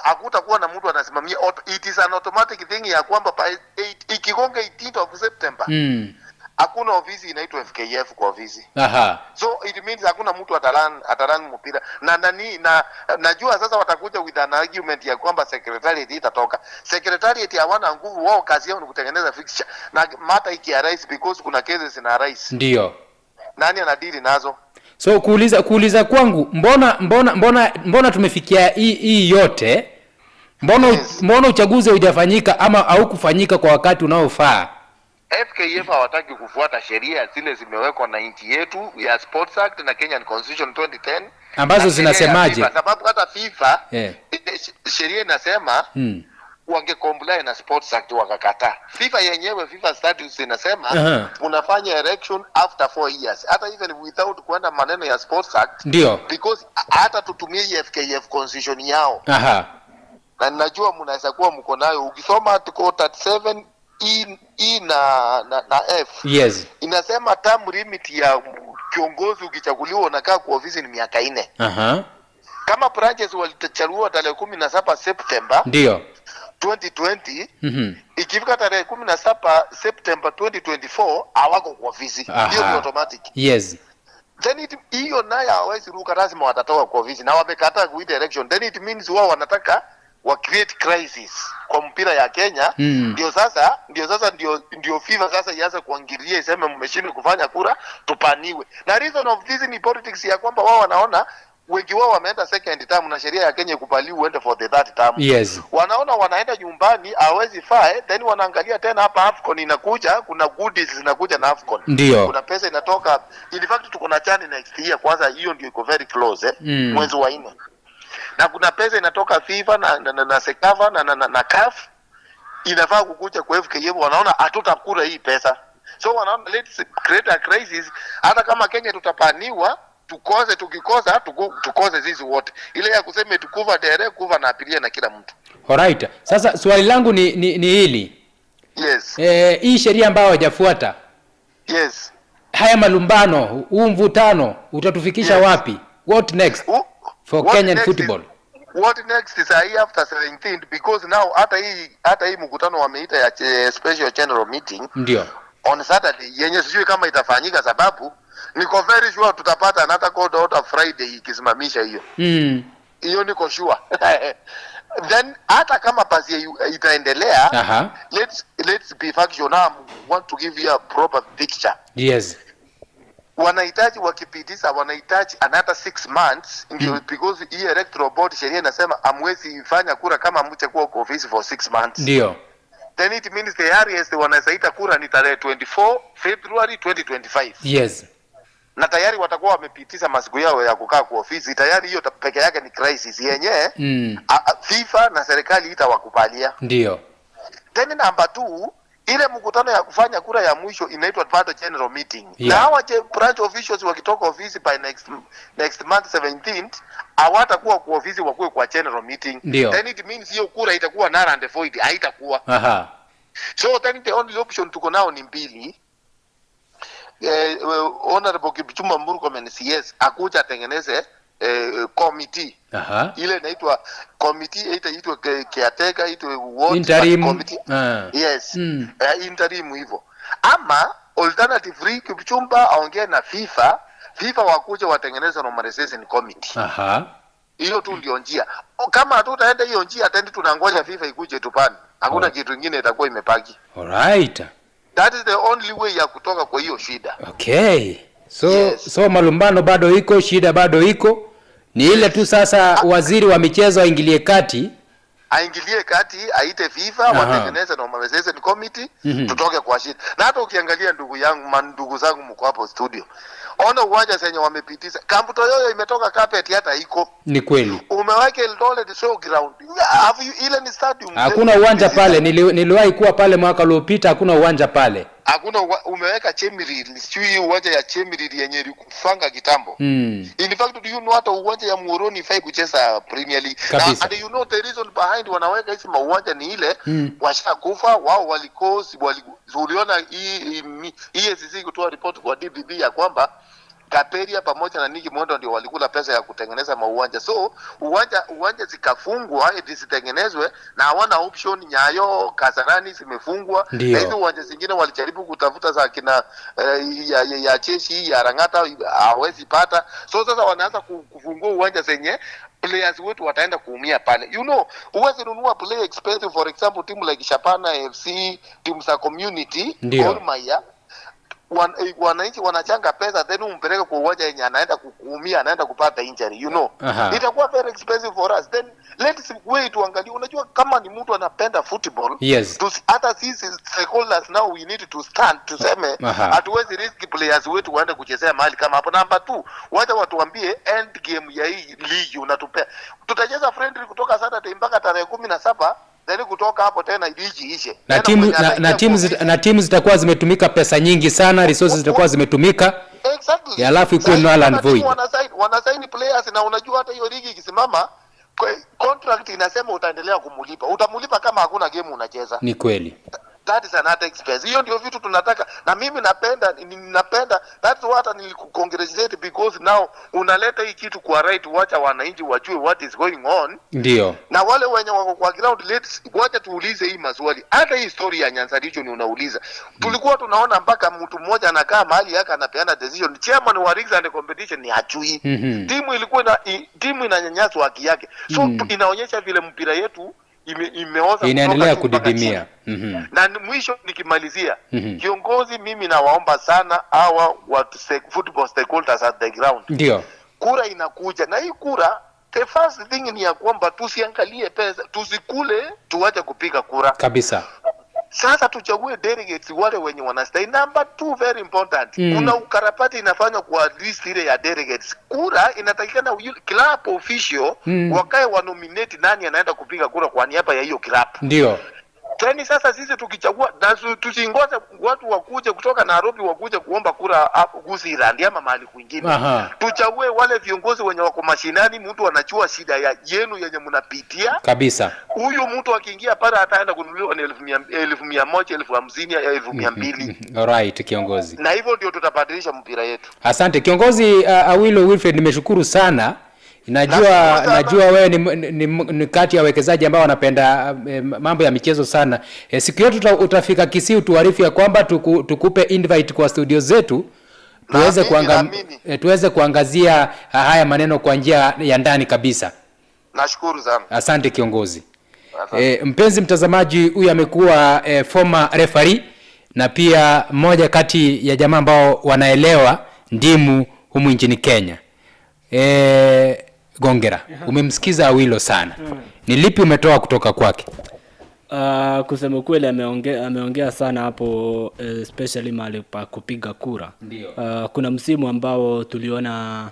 [SPEAKER 3] Hakutakuwa na mtu anasimamia. It is an automatic thing ya kwamba ikigonga 18th of September hakuna ofisi inaitwa FKF kwa ofisi. So it means hakuna mtu atarun mpira. Na nani, na najua sasa watakuja with an argument ya kwamba secretariat itatoka. Secretariat hawana nguvu, wao kazi yao ni kutengeneza fixture. Na matter iki arise, because kuna cases zina arise. Nani anadeal nazo?
[SPEAKER 1] So kuuliza kwangu, mbona tumefikia hii yote? Mbona mbona uchaguzi haujafanyika ama haukufanyika kwa wakati unaofaa?
[SPEAKER 3] FKF hawataki kufuata sheria zile zimewekwa na nchi yetu ya Sports Act na Kenyan Constitution 2010,
[SPEAKER 1] Ambazo
[SPEAKER 3] na sheria ya
[SPEAKER 1] zinasemaje?
[SPEAKER 3] FIFA, sababu hata FIFA sheria inasema wange comply na Sports Act, wakakataa. FIFA yenyewe, FIFA statutes inasema unafanya election after 4 years, hata even without kuenda maneno ya Sports Act, because hata tutumie hii FKF constitution yao, na ninajua mnaweza kuwa mko nayo, ukisoma article 37 E, E na F inasema term limit ya kiongozi ukichaguliwa unakaa kwa ofisi ni miaka 4. Kama branches walichaguliwa tarehe 17 September 2020, ikifika tarehe 17 September 2024 hawako kwa ofisi. Hiyo ni automatic. Then hiyo nayo hawawezi ruka, lazima watatoka kwa ofisi, na wamekataa kuita election. Then it means wao wanataka wa create crisis kwa mpira ya Kenya. Ndio sasa ndio FIFA sasa ianze kuangalia iseme mmeshindwa kufanya kura, tupaniwe. Na reason of this ni politics ya kwamba wao wanaona Wengi wao wameenda second term na sheria ya Kenya ikubali uende for the third term. Wanaona wanaenda nyumbani hawezi faa, then wanaangalia tena hapa AFCON inakuja, kuna goodies zinakuja na AFCON. Kuna pesa inatoka. In fact tuko na CHAN next year kwanza, hiyo ndio iko very close, eh? Mwezi wa 4. Na kuna pesa inatoka FIFA na CECAFA na CAF inafaa kukuja kwa FKF. Wanaona hatutakula hii pesa, so wanaona let's create a crisis. Hata kama Kenya tutapaniwa, tukose, tukikosa tukose sisi wote, ile ya kusema tukuva dere kuva na abiria na kila mtu.
[SPEAKER 1] Alright. Sasa swali langu ni hili.
[SPEAKER 3] Yes.
[SPEAKER 1] Hii sheria ambayo hawajafuata, haya malumbano, huu mvutano utatufikisha wapi? What next for
[SPEAKER 3] What
[SPEAKER 1] Kenyan
[SPEAKER 3] next
[SPEAKER 1] football?
[SPEAKER 3] What next is hii after 17th, because now hata hii mkutano wameita ya special general meeting on Saturday, yenye sijui kama itafanyika, sababu niko very sure tutapata another court order Friday ikisimamisha hiyo. Hiyo niko sure. Then hata kama pasi itaendelea, let's be factual now. I want to give you a proper picture. Wanahitaji, wakipitisha, wanahitaji another 6 months ndio, because hii electoral board sheria inasema amwezi ifanya kura kama mchakuwa kwa ofisi for 6 months. Then it means the earliest wanaweza ita kura ni tarehe 24 February 2025, na tayari watakuwa wamepitisha masiku yao ya kukaa kwa ofisi tayari. Hiyo peke yake ni crisis yenye FIFA na serikali itawakubalia. Then number two, ile mkutano ya kufanya kura ya mwisho inaitwa bado general meeting, na hawa branch officials wakitoka ofisi by next month 17th, hawatakuwa kwa ofisi wakuwe kwa general meeting. Then it means hiyo kura itakuwa null and void, haitakuwa. So then the only option tuko nao ni mbili. Honorable Kipchumba Murkomen CS akuja atengeneze committee, ile inaitwa committee, itaitwa caretaker, itwe what,
[SPEAKER 1] Interim.
[SPEAKER 3] committee. Yes. Interim hivyo, ama alternatively Kipchumba aongee na FIFA, FIFA wakuja watengeneze normalization committee. Hiyo tu ndio njia. Kama hatutaenda hiyo njia tena, tunangoja FIFA ikuje tupane, hakuna kitu ingine itakuwa imebaki. That is the only way ya kutoka kwa hiyo shida.
[SPEAKER 1] Okay. So
[SPEAKER 3] Yes.
[SPEAKER 1] so malumbano bado iko, shida bado iko. Ni ile tu sasa waziri wa michezo aingilie kati.
[SPEAKER 3] Aingilie kati, aite FIFA, watengeneze normalization committee, tutoke kwa shida. Na hata ukiangalia, ndugu yangu, ndugu zangu mko hapo studio, ona uwanja zenye wamepitisha. Camp Toyoyo imetoka carpet hata iko.
[SPEAKER 1] Ni kweli.
[SPEAKER 3] Umeweka Eldoret showground. Ile ni stadium.
[SPEAKER 1] Hakuna uwanja pale. Niliwahi kuwa pale mwaka uliopita, hakuna uwanja pale.
[SPEAKER 3] Hakuna umeweka Chemiril, sijui uwanja ya Chemiril yenye ilikufanga kitambo. In fact, do you know hata uwanja ya Muhoroni ifai kucheza Premier League?
[SPEAKER 1] Kabisa.
[SPEAKER 3] Na, and you know the reason behind wanaweka hizi mauwanja ni ile washakufa wao walikosi wali, uliona hii EACC kutoa report kwa DPP ya kwamba Kaperia pamoja na Nicky Mwendwa ndio walikula pesa ya kutengeneza mauwanja. So uwanja zikafungwa eti zitengenezwe na hawana option. Nyayo, Kasarani zimefungwa, na hizo uwanja zingine walijaribu kutafuta za kina ya Cheshi, ya Rangata, hawezi pata. So sasa wanaanza kufungua uwanja zenye players wetu wataenda kuumia pale. Huwezi nunua player expensive, for example team like Shabana FC, timu za community, Gor Mahia, wananchi wanachanga pesa, then umpeleke kwa uwanja yenye anaenda kuumia, anaenda kupata injury. Itakuwa very expensive for us. Then let's wait tuangalie. Unajua kama ni mtu anapenda football, hata sisi stakeholders now we need to stand, tuseme hatuwezi risk players wetu waende kuchezea mahali kama hapo. Number two, wacha watuambie end game ya hii ligi unatupea. Tutacheza friendly kutoka Saturday mpaka tarehe 17, then kutoka hapo tena ligi ishe.
[SPEAKER 1] Na
[SPEAKER 3] Tena
[SPEAKER 1] timu
[SPEAKER 3] mwenye
[SPEAKER 1] na
[SPEAKER 3] ataingia
[SPEAKER 1] timu
[SPEAKER 3] kwa
[SPEAKER 1] na timu zitakuwa zimetumika pesa nyingi sana, resources zitakuwa zimetumika.
[SPEAKER 3] Exactly.
[SPEAKER 1] Ya, alafu ikuwe
[SPEAKER 3] Sasa
[SPEAKER 1] null and
[SPEAKER 3] kuna timu
[SPEAKER 1] void.
[SPEAKER 3] wanasign players, na unajua hata hiyo ligi ikisimama, contract inasema utaendelea kumulipa. Utamulipa kama hakuna game unacheza.
[SPEAKER 1] Ni kweli.
[SPEAKER 3] That is another expense. Hiyo ndio vitu tunataka, na mimi napenda, that's what nilikukongratulate, because now unaleta hii kitu kwa right, wacha wananchi wajue what is going on, na wale wenye wako kwa ground, let's wacha tuulize hii maswali. Hata hii story ya Nyanza region unauliza, tulikuwa tunaona mpaka mtu mmoja anakaa mahali yake anapeana decision, chairman wa leagues and competition ni hajui. Timu ilikuwa timu inanyanyaswa haki yake, so inaonyesha vile mpira yetu imeoza
[SPEAKER 1] Inaendelea
[SPEAKER 3] kutoka juu mpaka
[SPEAKER 1] kudidimia.
[SPEAKER 3] chini. Na mwisho nikimalizia, kiongozi, mimi nawaomba sana hawa wa football stakeholders at the ground, Kura inakuja, na hii kura, the first thing ni ya kwamba tusiangalie pesa, tusikule, tuache kupiga kura. Sasa tuchague delegates wale wenye wanastahili. Number two, very important, kuna ukarabati inafanywa kwa list ile ya delegates. Kura inatakikana club official wakae wa nominate nani anaenda kupiga kura kwa niaba ya hiyo club. Tena sasa sisi tukichagua na tusingoje watu wakuje kutoka Nairobi wakuje kuomba kura hapo Gusii ama mahali kwingine. Tuchague wale viongozi wenye wako mashinani, mtu anajua shida ya yenu yenye mnapitia. Huyu mtu akiingia pale ataenda kununuliwa ni 100,000, 100,000, 50,000, 200,000.
[SPEAKER 1] Alright, kiongozi.
[SPEAKER 3] Na hivyo ndio tutabadilisha mpira yetu.
[SPEAKER 1] Asante kiongozi. Awilo Wilfred, nimeshukuru sana. Najua
[SPEAKER 3] Nashukuru sana.
[SPEAKER 1] Najua wewe ni kati ya wawekezaji ambao wanapenda mambo ya michezo sana. Siku yote utafika Kisii utuarifu ya kwamba tukupe invite kwa studio zetu tuweze
[SPEAKER 3] Naamini, naamini.
[SPEAKER 1] Tuweze kuangazia haya maneno kwa njia ya ndani kabisa.
[SPEAKER 3] Nashukuru sana.
[SPEAKER 1] Asante kiongozi.
[SPEAKER 3] Asante.
[SPEAKER 1] Mpenzi mtazamaji, huyu amekuwa former referee na pia mmoja kati ya jamaa ambao wanaelewa ndimu humu nchini Kenya. Gongera, umemsikiza Awilo sana. Ni lipi umetoa kutoka kwake?
[SPEAKER 2] Kusema kweli ameongea sana hapo, especially mahali pa kupiga kura. Kuna msimu ambao tuliona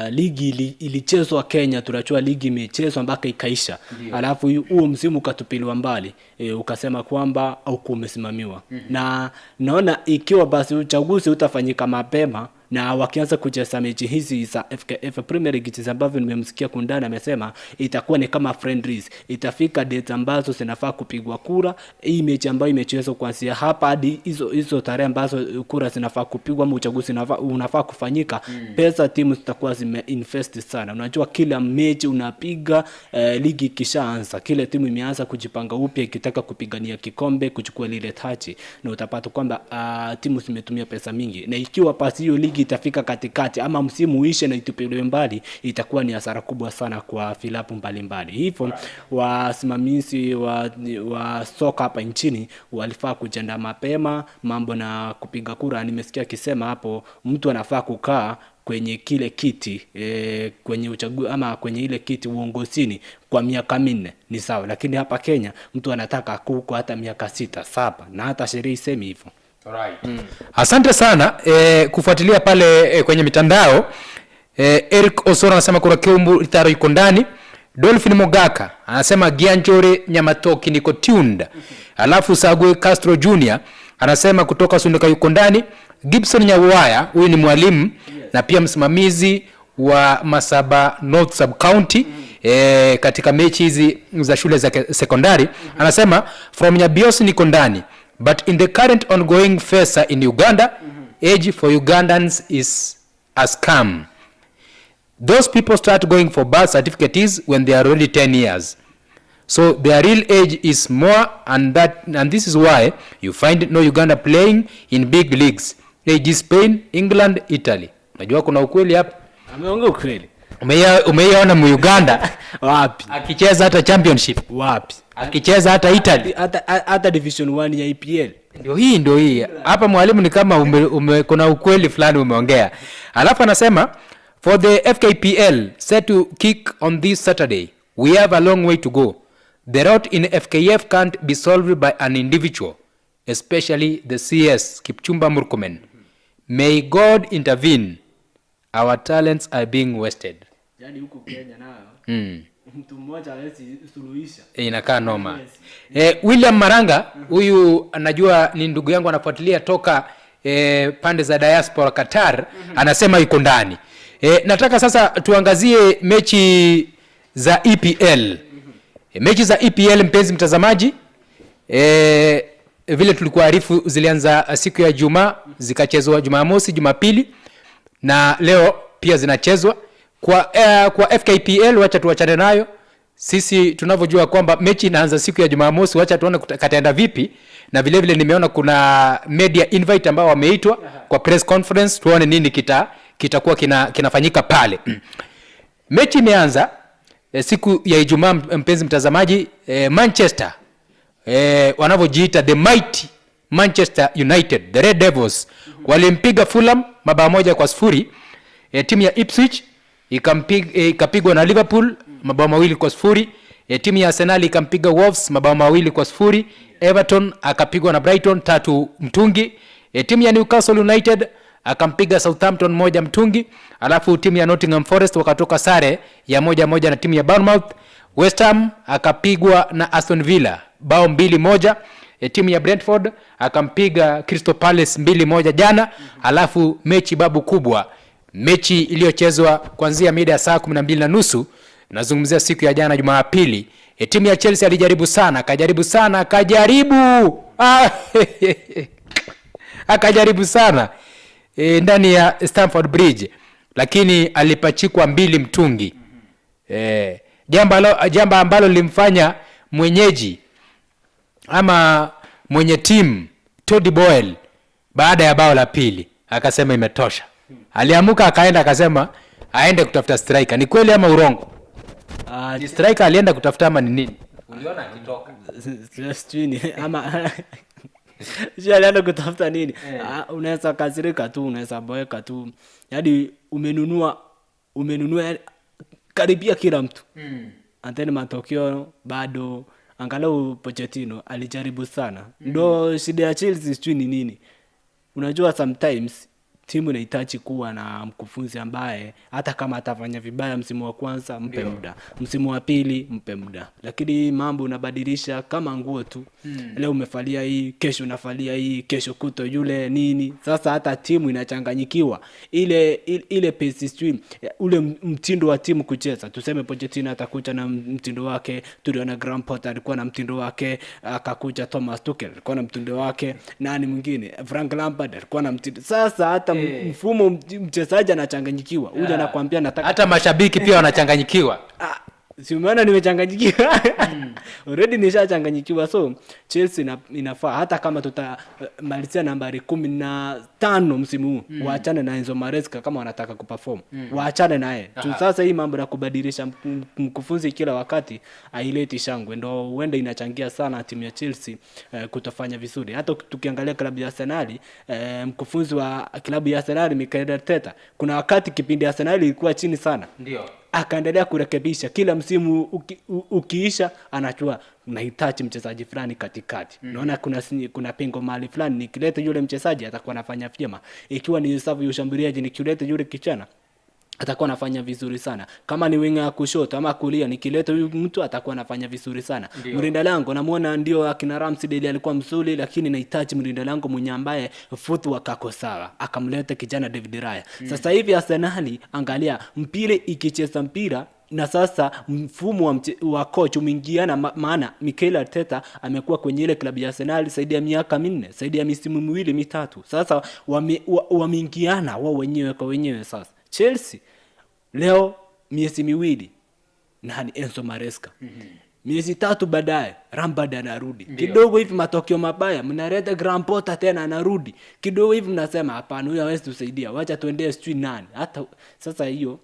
[SPEAKER 2] ligi ilichezwa Kenya, tunajua ligi imechezwa mpaka ikaisha. Alafu huo msimu ukatupiliwa mbali, ukasema kwamba haukuwa umesimamiwa. Na naona ikiwa basi uchaguzi utafanyika mapema na wakianza kucheza mechi hizi za FKF Premier League, jinsi ambavyo nimemsikia Kundani amesema, itakuwa ni kama friendlies. Itafika date ambazo zinafaa kupigwa kura, hii mechi ambayo imechezwa kuanzia hapa hadi hizo hizo tarehe ambazo kura zinafaa kupigwa ama uchaguzi unafaa kufanyika, pesa timu zitakuwa zimeinvest sana. Unajua kila mechi unapiga, ligi ikishaanza, kila timu imeanza kujipanga upya ikitaka kupigania kikombe, kuchukua lile taji, na utapata kwamba timu zimetumia pesa mingi, na ikiwa pasi hiyo ligi itafika katikati ama msimu uishe na itupiliwe mbali, itakuwa ni hasara kubwa sana kwa vilabu mbalimbali. Hivyo wasimamizi wa soka hapa nchini walifaa kujiandaa mapema mambo na kupiga kura. Nimesikia akisema hapo mtu anafaa kukaa kwenye kile kiti, kwenye uchaguzi ama kwenye ile kiti uongozini kwa miaka 4 ni sawa, lakini hapa Kenya mtu anataka kuko hata miaka 6, 7, na hata sheria isemi hivyo.
[SPEAKER 1] Asante sana kufuatilia pale kwenye mitandao. Eric Osoro anasema kuna Keumbu Itaro yuko ndani. Dolphin Mogaka anasema Gianjore Nyamatoki niko tuned. Alafu Sagwe Castro Jr anasema kutoka Sunduka yuko ndani. Gibson Nyawaya, huyu ni mwalimu na pia msimamizi wa Masaba North Sub County katika mechi hizi za shule za sekondari, anasema from Nyabiosi niko ndani, but in the current ongoing FESA in Uganda, age for Ugandans is a scam. Those people start going for birth certificates when they are already 10 years, so their real age is more, and this is why you find no Uganda playing in big leagues, age Spain, England, Italy. Najua kuna ukweli hapa.
[SPEAKER 2] Ameongea ukweli.
[SPEAKER 1] Umeiona mu Uganda
[SPEAKER 2] Wapi?
[SPEAKER 1] Akicheza hata championship?
[SPEAKER 2] Wapi?
[SPEAKER 1] Akicheza hata Italy?
[SPEAKER 2] Hata division 1 ya EPL.
[SPEAKER 1] Ndio hii hapa mwalimu, ni kama kuna ukweli fulani umeongea. Alafu anasema for the FKPL set to kick on this Saturday, we have a long way to go. The route in FKF can't be solved by an individual, especially the CS Kipchumba Murkomen. May God intervene, our talents are being wasted.
[SPEAKER 2] Yaani huku Kenya nayo mtu mmoja hawezi suluhisha.
[SPEAKER 1] Inakaa noma. William Maranga, huyu najua ni ndugu yangu, anafuatilia toka pande za diaspora Qatar, anasema yuko ndani. Nataka sasa tuangazie mechi za EPL. Mechi za EPL, mpenzi mtazamaji, vile tulikuarifu zilianza siku ya Jumaa, zikachezwa Jumamosi, Jumapili na leo pia zinachezwa. Kwa FKPL wacha tuachane nayo. Sisi tunavyojua kwamba mechi inaanza siku ya Jumamosi, wacha tuone kataenda vipi, na vile vile nimeona kuna media invite ambao wameitwa kwa press conference, tuone nini kitakuwa kinafanyika pale. Mechi imeanza siku ya Ijumaa, mpenzi mtazamaji, Manchester, wanavyojiita the mighty Manchester United, the Red Devils, walimpiga Fulham mabao 1-0. Timu ya Ipswich ikapigwa na Liverpool mabao 2-0. Timu ya Arsenal ikampiga Wolves mabao 2-0. Everton akapigwa na Brighton 3 mtungi. Timu ya Newcastle United akampiga Southampton 1 mtungi. Alafu timu ya Nottingham Forest wakatoka sare ya 1-1 na timu ya Bournemouth. West Ham akapigwa na Aston Villa bao 2-1. Timu ya Brentford akampiga Crystal Palace 2-1 jana. Alafu mechi babu kubwa, mechi iliyochezwa kuanzia mida ya saa 12:30, nazungumzia siku ya jana Jumapili. Timu ya Chelsea alijaribu sana, akajaribu sana, akajaribu akajaribu sana ndani ya Stamford Bridge, lakini alipachikwa 2 mtungi. Jambo ambalo lilimfanya mwenyeji ama mwenye timu Todd Boehly baada ya bao la pili akasema imetosha. Aliamuka akaenda akasema aende kutafuta striker. Ni kweli ama urongo? Ni striker alienda kutafuta ama ni nini? Uliona akitoka?
[SPEAKER 2] Sijui ama sijui alienda kutafuta nini. Unaweza kasirika tu, unaweza boeka tu. Yaani umenunua karibia kila mtu. And then matokeo bado. Angalau Pochettino alijaribu sana. Ndo shida ya Chelsea sijui ni nini. Unajua sometimes timu inahitaji kuwa na mkufunzi ambaye hata kama atafanya vibaya msimu wa kwanza mpe muda, msimu wa pili mpe muda, lakini mambo unabadilisha kama nguo tu. Leo umefalia hii, kesho unafalia hii, kesho kuto yule nini. Sasa hata timu inachanganyikiwa. Ile pace stream, ule mtindo wa timu kucheza. Tuseme Pochettino atakuja na mtindo wake, tuliona Graham Potter alikuwa na mtindo wake, akakuja Thomas Tuchel alikuwa na mtindo wake, nani mwingine Frank Lampard alikuwa na mtindo. Sasa hata mfumo mchezaji anachanganyikiwa. Huyu anakuambia nataka,
[SPEAKER 1] hata mashabiki pia wanachanganyikiwa.
[SPEAKER 2] Si umeona nimechanganyikiwa? Already nishachanganyikiwa. So Chelsea inafaa hata kama tutamalizia nambari 15 msimu huu, waachane na Enzo Maresca kama wanataka kuperform. Waachane naye. Sasa hii mambo ya kubadilisha mkufunzi kila wakati haileti shangwe. Ndio huenda inachangia sana timu ya Chelsea kutofanya vizuri. Hata tukiangalia klabu ya Arsenal, mkufunzi wa klabu ya Arsenal Mikel Arteta, kuna wakati kipindi Arsenal ilikuwa chini sana.
[SPEAKER 1] Ndio.
[SPEAKER 2] Akaendelea kurekebisha kila msimu ukiisha anajua nahitaji mchezaji fulani katikati. Naona kuna pengo mahali fulani, nikileta yule mchezaji atakuwa anafanya vyema. Ikiwa ni safu ya ushambuliaji nikileta yule kijana atakuwa anafanya vizuri sana. Kama ni winga kushoto ama kulia nikileta huyu mtu atakuwa anafanya vizuri sana. Mlinda lango namuona ndio akina Ramsdale alikuwa mzuri, lakini nahitaji mlinda lango mwenye ambaye footwork ako sawa. Akamleta kijana David Raya. Sasa hivi Arsenal angalia mpira ikicheza mpira na sasa mfumo wa coach umeingiana, maana Mikel Arteta amekuwa kwenye ile klabu ya Arsenal zaidi ya miaka 4, zaidi ya misimu 2 3. Sasa wameingiana wao wenyewe kwa wenyewe. Sasa Chelsea leo miezi 2 nani Enzo Maresca. Miezi 3 baadaye Lampard anarudi. Kidogo hivi matokeo mabaya mnaleta Graham Potter tena anarudi. Kidogo hivi mnasema hapana huyu hawezi tusaidia, wacha tuendee sijui nani. Hata sasa hiyo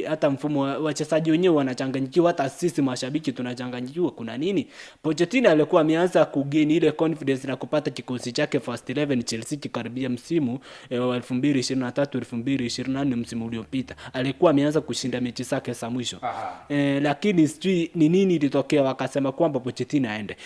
[SPEAKER 2] hata mfumo wachezaji wenyewe wanachanganyikiwa, hata sisi mashabiki tunachanganyikiwa kuna nini. Pochettino alikuwa ameanza kugain ile confidence na kupata kikosi chake first 11 Chelsea kikaribia msimu wa 2023 2024 msimu uliopita. Alikuwa ameanza kushinda mechi zake za mwisho. Lakini sijui ni nini ilitokea wakasema kwamba Pochettino aende.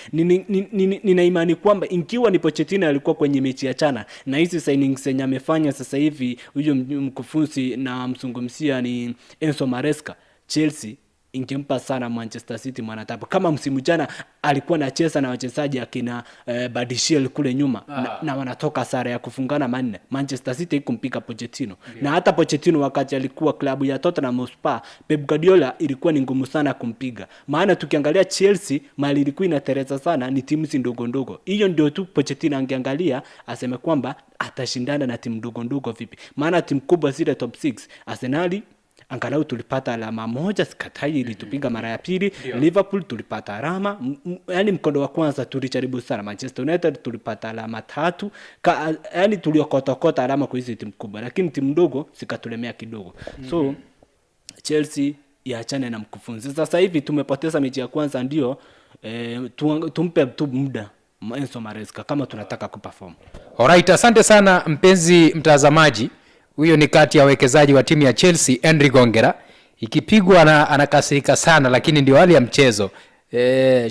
[SPEAKER 2] Nina imani kwamba ikiwa ni Pochettino alikuwa kwenye mechi ya jana na hizi signings zenye amefanya sasa hivi huyo mkufunzi na mzungumzia ni Enzo Maresca, Chelsea ingempa sana Manchester City mwanatabu. Kama msimu jana alikuwa anacheza na wachezaji akina Badiashile kule nyuma na wanatoka sare ya kufungana 4. Manchester City ikumpiga Pochettino. Na hata Pochettino wakati alikuwa klabu ya Tottenham Hotspur, Pep Guardiola ilikuwa ni ngumu sana kumpiga. Maana tukiangalia Chelsea mali ilikuwa inatereza sana ni timu ndogo ndogo. Hiyo ndio tu Pochettino angeangalia aseme kwamba atashindana na timu ndogo ndogo vipi. Maana timu kubwa zile top 6 Arsenal angalau tulipata alama 1, sikatai ilitupiga mara ya pili. Liverpool tulipata alama, yani mkondo wa kwanza tulijaribu sana. Manchester United tulipata alama 3, yani tuliokotokota alama kwa hizi timu kubwa, lakini timu ndogo zikatulemea kidogo. So Chelsea iachane na mkufunzi. Sasa hivi tumepoteza mechi ya kwanza ndio, tumpe tu muda Enzo Maresca kama tunataka kuperform.
[SPEAKER 1] Alright, asante sana mpenzi mtazamaji. Huyo ni kati ya wawekezaji wa timu ya Chelsea, Henry Gongera. Ikipigwa na anakasirika sana, lakini ndio hali ya mchezo.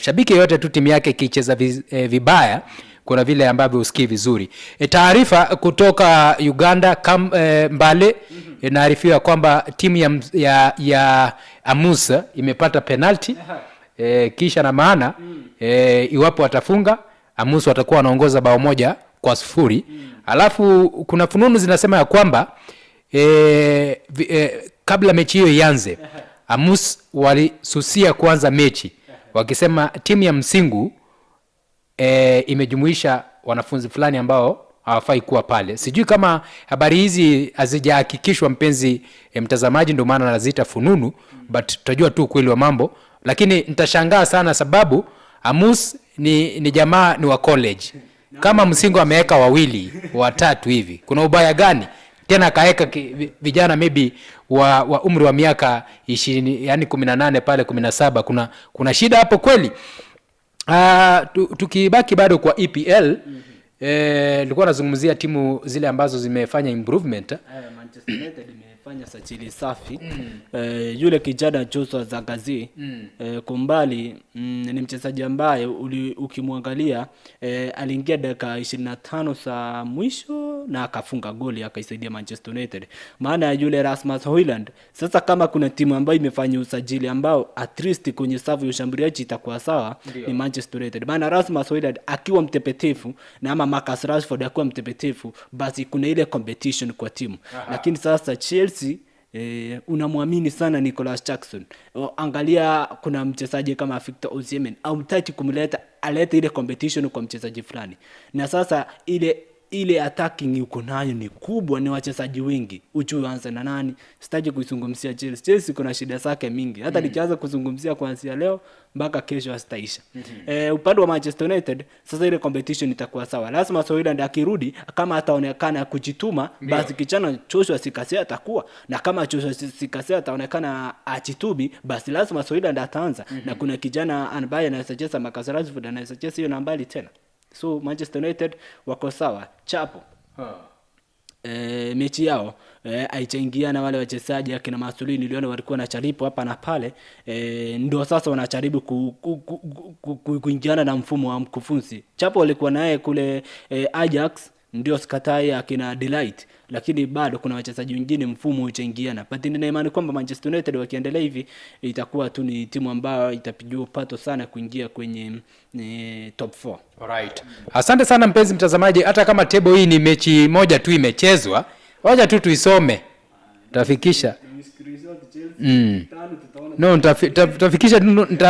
[SPEAKER 1] Shabiki yote tu timu yake ikicheza vibaya kuna vile ambavyo husikii vizuri. Taarifa kutoka Uganda Mbale inaarifiwa kwamba timu ya Amusa imepata penalti, kisha na maana, iwapo watafunga Amusa watakuwa wanaongoza bao 1-0. Alafu kuna fununu zinasema ya kwamba kabla mechi hiyo ianze Amus walisusia kuanza mechi wakisema timu ya Msingu imejumuisha wanafunzi fulani ambao hawafai kuwa pale. Sijui kama habari hizi hazijahakikishwa, mpenzi mtazamaji, ndio maana naziita fununu, but tutajua tu ukweli wa mambo, lakini nitashangaa sana sababu Amus ni jamaa ni wa college. Kama Msingu ameweka wawili watatu hivi, kuna ubaya gani? Tena akaweka vijana maybe wa umri wa miaka 20, yani 18 pale 17, kuna shida hapo kweli? Tukibaki bado kwa EPL, nilikuwa nazungumzia timu zile ambazo zimefanya improvement.
[SPEAKER 2] Manchester United imefanya sajili safi. Yule kijana Joshua Zirkzee, kumbali, ni mchezaji ambaye ukimwangalia, aliingia dakika 25 za mwisho na akafunga goli akaisaidia Manchester United. Maana yule Rasmus Højlund, sasa kama kuna timu ambayo imefanya usajili ambao at least kwenye safu ya ushambuliaji itakuwa sawa, ni Manchester United. Maana Rasmus Højlund akiwa mtepetefu na ama Marcus Rashford akiwa mtepetefu, basi kuna ile competition kwa timu. Lakini sasa Chelsea, unamwamini sana Nicholas Jackson. Angalia kuna mchezaji kama Victor Osimhen, haumtaki kumleta alete ile competition kwa mchezaji fulani. Na sasa ile attacking uko nayo ni kubwa, ni wachezaji wengi, ujue anza na nani. Sitaki kuizungumzia Chelsea. Chelsea kuna shida zake mingi, hata nikianza kuzungumzia kuanzia leo mpaka kesho hazitaisha. Upande wa Manchester United sasa ile competition itakuwa sawa. Lazima Højlund akirudi, kama ataonekana kujituma, basi kijana Joshua Zirkzee atakuwa, na kama Joshua Zirkzee ataonekana ajitumi, basi lazima Højlund ataanza. Na kuna kijana ambaye anaweza cheza, Marcus Rashford anaweza cheza hiyo nambari tena. So Manchester United wako sawa chapo. Mechi yao haijaingia na wale wachezaji akina Masulini, niliona walikuwa na charibu hapa na pale, ndio sasa wanajaribu kuingiana na mfumo wa mkufunzi. Chapo walikuwa naye kule Ajax, ndio sikatai akina De Ligt, lakini bado kuna wachezaji wengine mfumo hujaingiana. But nina imani kwamba Manchester United wakiendelea hivi itakuwa tu ni timu ambayo itapigiwa pato sana kuingia kwenye top 4.
[SPEAKER 1] Alright. Asante sana mpenzi mtazamaji, hata kama table hii ni mechi moja tu imechezwa, wacha tu tuisome. Tafikisha. No,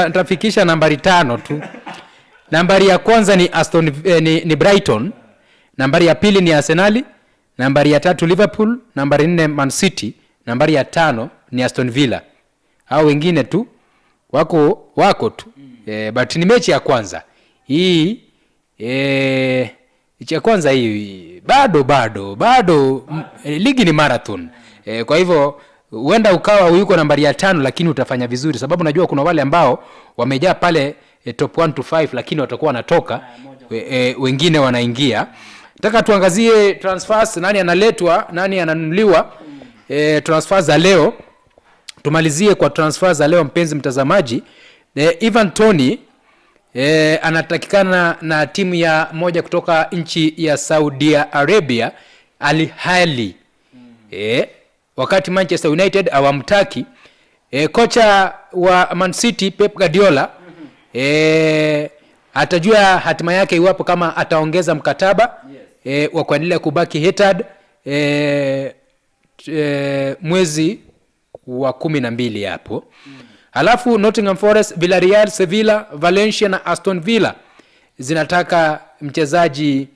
[SPEAKER 1] nitafikisha nambari 5 tu. Nambari ya kwanza ni Aston, ni Brighton. Nambari ya pili ni Arsenal, nambari ya 3 Liverpool, nambari 4 Man City, nambari ya 5 ni Aston Villa. Hao wengine tu wako tu. But ni mechi ya kwanza. Hii, mechi ya kwanza hii bado, ligi ni marathon. Kwa hivyo huenda ukawa yuko nambari ya 5 lakini utafanya vizuri, sababu najua kuna wale ambao wamejaa pale, top 1 to 5 lakini watakuwa wanatoka, wengine wanaingia. Nataka tuangazie transfers, nani analetwa, nani ananunuliwa, transfers za leo. Tumalizie kwa transfers za leo mpenzi mtazamaji. Ivan Toney, anatakikana na timu ya moja kutoka nchi ya Saudi Arabia, Al Ahly. Wakati Manchester United hawamtaki. Kocha wa Man City Pep Guardiola, atajua hatima yake iwapo kama ataongeza mkataba, wa kuendelea kubaki Etihad, mwezi wa 12 hapo. Alafu Nottingham Forest, Villarreal, Sevilla, Valencia na Aston Villa zinataka mchezaji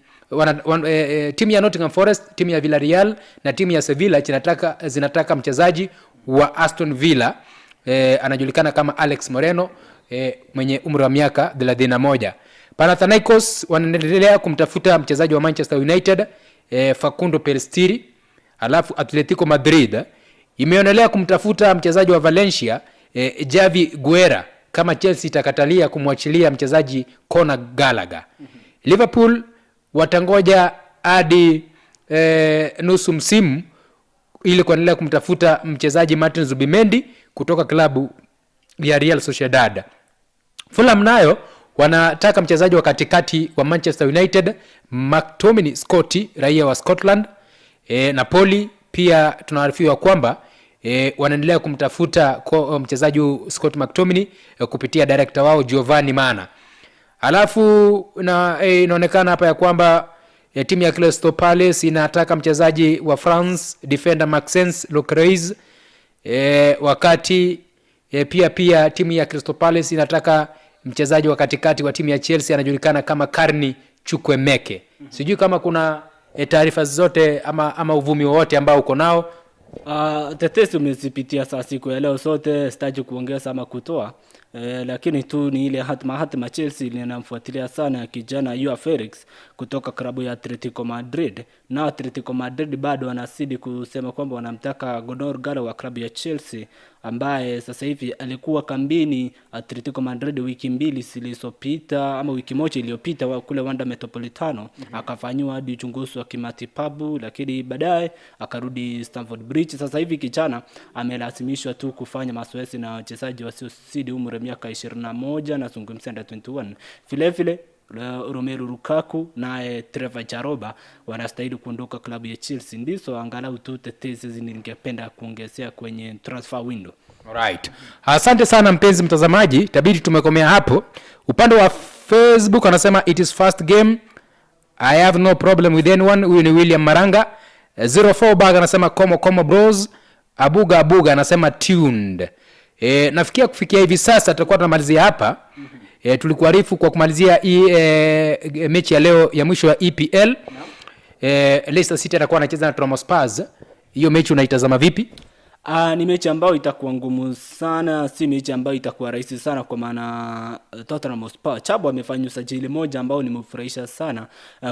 [SPEAKER 1] timu ya Nottingham Forest, timu ya Villarreal na timu ya Sevilla zinataka mchezaji wa Aston Villa, anajulikana kama Alex Moreno, mwenye umri wa miaka 31. Panathinaikos wanaendelea kumtafuta mchezaji wa Manchester United, Facundo Pellistri. Alafu Atletico Madrid imeonelea kumtafuta mchezaji wa Valencia, Javi Guerra, kama Chelsea itakatalia kumwachilia mchezaji Conor Gallagher. Liverpool watangoja hadi nusu msimu ili kuendelea kumtafuta mchezaji Martin Zubimendi kutoka klabu ya Real Sociedad. Fulham nayo wanataka mchezaji wa katikati wa Manchester United McTominay Scott, raia wa Scotland. Napoli pia tunaarifiwa kwamba wanaendelea kumtafuta mchezaji Scott McTominay kupitia director wao Giovanni Mana. Alafu na inaonekana hapa ya kwamba timu ya Crystal Palace inataka mchezaji wa France defender Maxence Lacroix. Wakati pia timu ya Crystal Palace inataka mchezaji wa katikati wa timu ya Chelsea anajulikana kama Carney Chukwuemeka. Sijui kama kuna taarifa zozote ama uvumi wowote ambao uko nao.
[SPEAKER 2] Tetesi umezipitia saa siku ya leo sote, sitaki kuongeza ama kutoa, lakini tu ni ile hatima Chelsea linamfuatilia sana kijana Joao Felix kutoka klabu ya Atletico Madrid, na Atletico Madrid bado wanazidi kusema kwamba wanamtaka Gonzalo Galo wa klabu ya Chelsea ambaye sasa hivi alikuwa kambini Atletico Madrid wiki mbili zilizopita ama wiki moja iliyopita kule Wanda Metropolitano. Akafanyiwa hadi uchunguzi wa kimatibabu, lakini baadaye akarudi Stamford Bridge. Sasa hivi kijana amelazimishwa tu kufanya mazoezi na wachezaji wasiozidi umri wa miaka 21, nazungumzia under 21. Vile vile Romelu Lukaku naye Trevor Chalobah wanastahili kuondoka klabu ya Chelsea. Ndizo angalau tu tetesi ningependa kuongezea kwenye transfer window.
[SPEAKER 1] Alright. Asante sana mpenzi mtazamaji, itabidi tumekomea hapo. Upande wa Facebook anasema, "It is first game, I have no problem with anyone." Huyu ni William Maranga. 04 Bag anasema, "Komo komo bros." Abuga Abuga anasema, "Tuned." Nafikia kufikia hivi sasa tutakuwa tunamalizia hapa. Tulikuarifu kwa kumalizia mechi ya leo ya mwisho ya EPL. Leicester City atakuwa anacheza na Tottenham Spurs. Hiyo mechi unaitazama vipi?
[SPEAKER 2] Ni mechi ambayo itakuwa ngumu sana, si mechi ambayo itakuwa rahisi sana kwa maana Tottenham Hotspur Chabo amefanya usajili moja ambao nimefurahisha sana,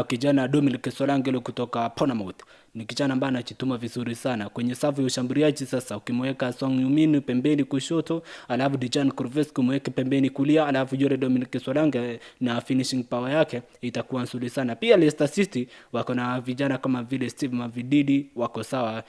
[SPEAKER 2] kijana Dominic Solanke kutoka Bournemouth. Ni kijana ambaye anajituma vizuri sana kwenye safu ya ushambuliaji. Sasa ukimweka Son Heung-min pembeni kushoto, alafu Dejan Kulusevski umweke pembeni kulia, alafu yule Dominic Solanke na finishing power yake itakuwa nzuri sana. Pia Leicester City wako na vijana kama vile Steve Mavididi wako sawa.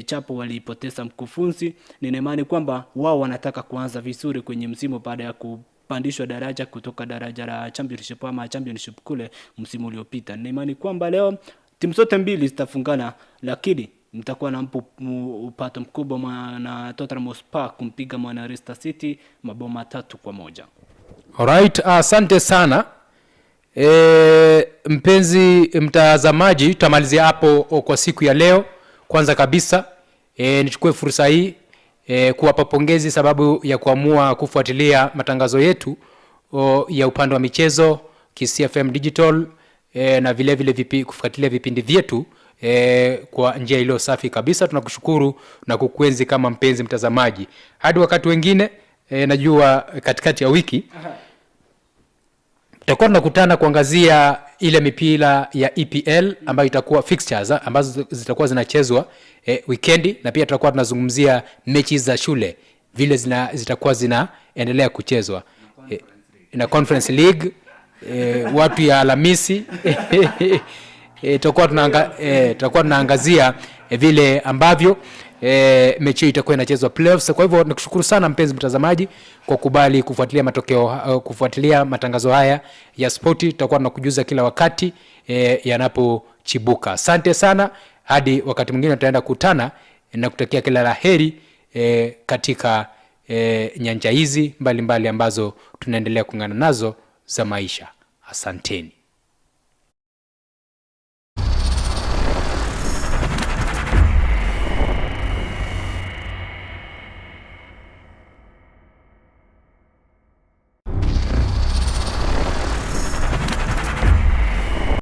[SPEAKER 2] Chapo walipoteza mkufunzi, nina imani kwamba wao wanataka kuanza vizuri kwenye msimu baada ya kupandishwa daraja kutoka daraja la Championship ama Championship kule msimu uliopita. Nina imani kwamba leo timu zote mbili zitafungana, lakini nitakuwa na upato mkubwa na Tottenham Hotspur kumpiga mwana Leicester City mabao 3-1.
[SPEAKER 1] Alright, asante sana. Mpenzi mtazamaji, tutamalizia hapo kwa siku ya leo. Kwanza kabisa nichukue fursa hii kuwapa pongezi sababu ya kuamua kufuatilia matangazo yetu ya upande wa michezo Kisii FM Digital na vile vile kufuatilia vipindi vyetu kwa njia iliyo safi kabisa. Tunakushukuru na kukuenzi kama mpenzi mtazamaji. Hadi wakati wengine, najua katikati ya wiki tutakuwa tunakutana kuangazia ile mipira ya EPL ambayo itakuwa fixtures ambazo zitakuwa zinachezwa weekendi, na pia tutakuwa tunazungumzia mechi za shule vile zitakuwa zinaendelea kuchezwa na Conference League watu ya Alhamisi tutakuwa tunaangazia vile ambavyo mechi hiyo itakuwa inachezwa playoffs. Kwa hivyo nikushukuru sana mpenzi mtazamaji kwa kubali kufuatilia matokeo, kufuatilia matangazo haya ya spoti. Tutakuwa tunakujuza kila wakati yanapochibuka. Asante sana, hadi wakati mwingine tutaenda kukutana na kutakia kila la heri katika nyanja hizi mbalimbali ambazo tunaendelea kuungana nazo za maisha. Asanteni.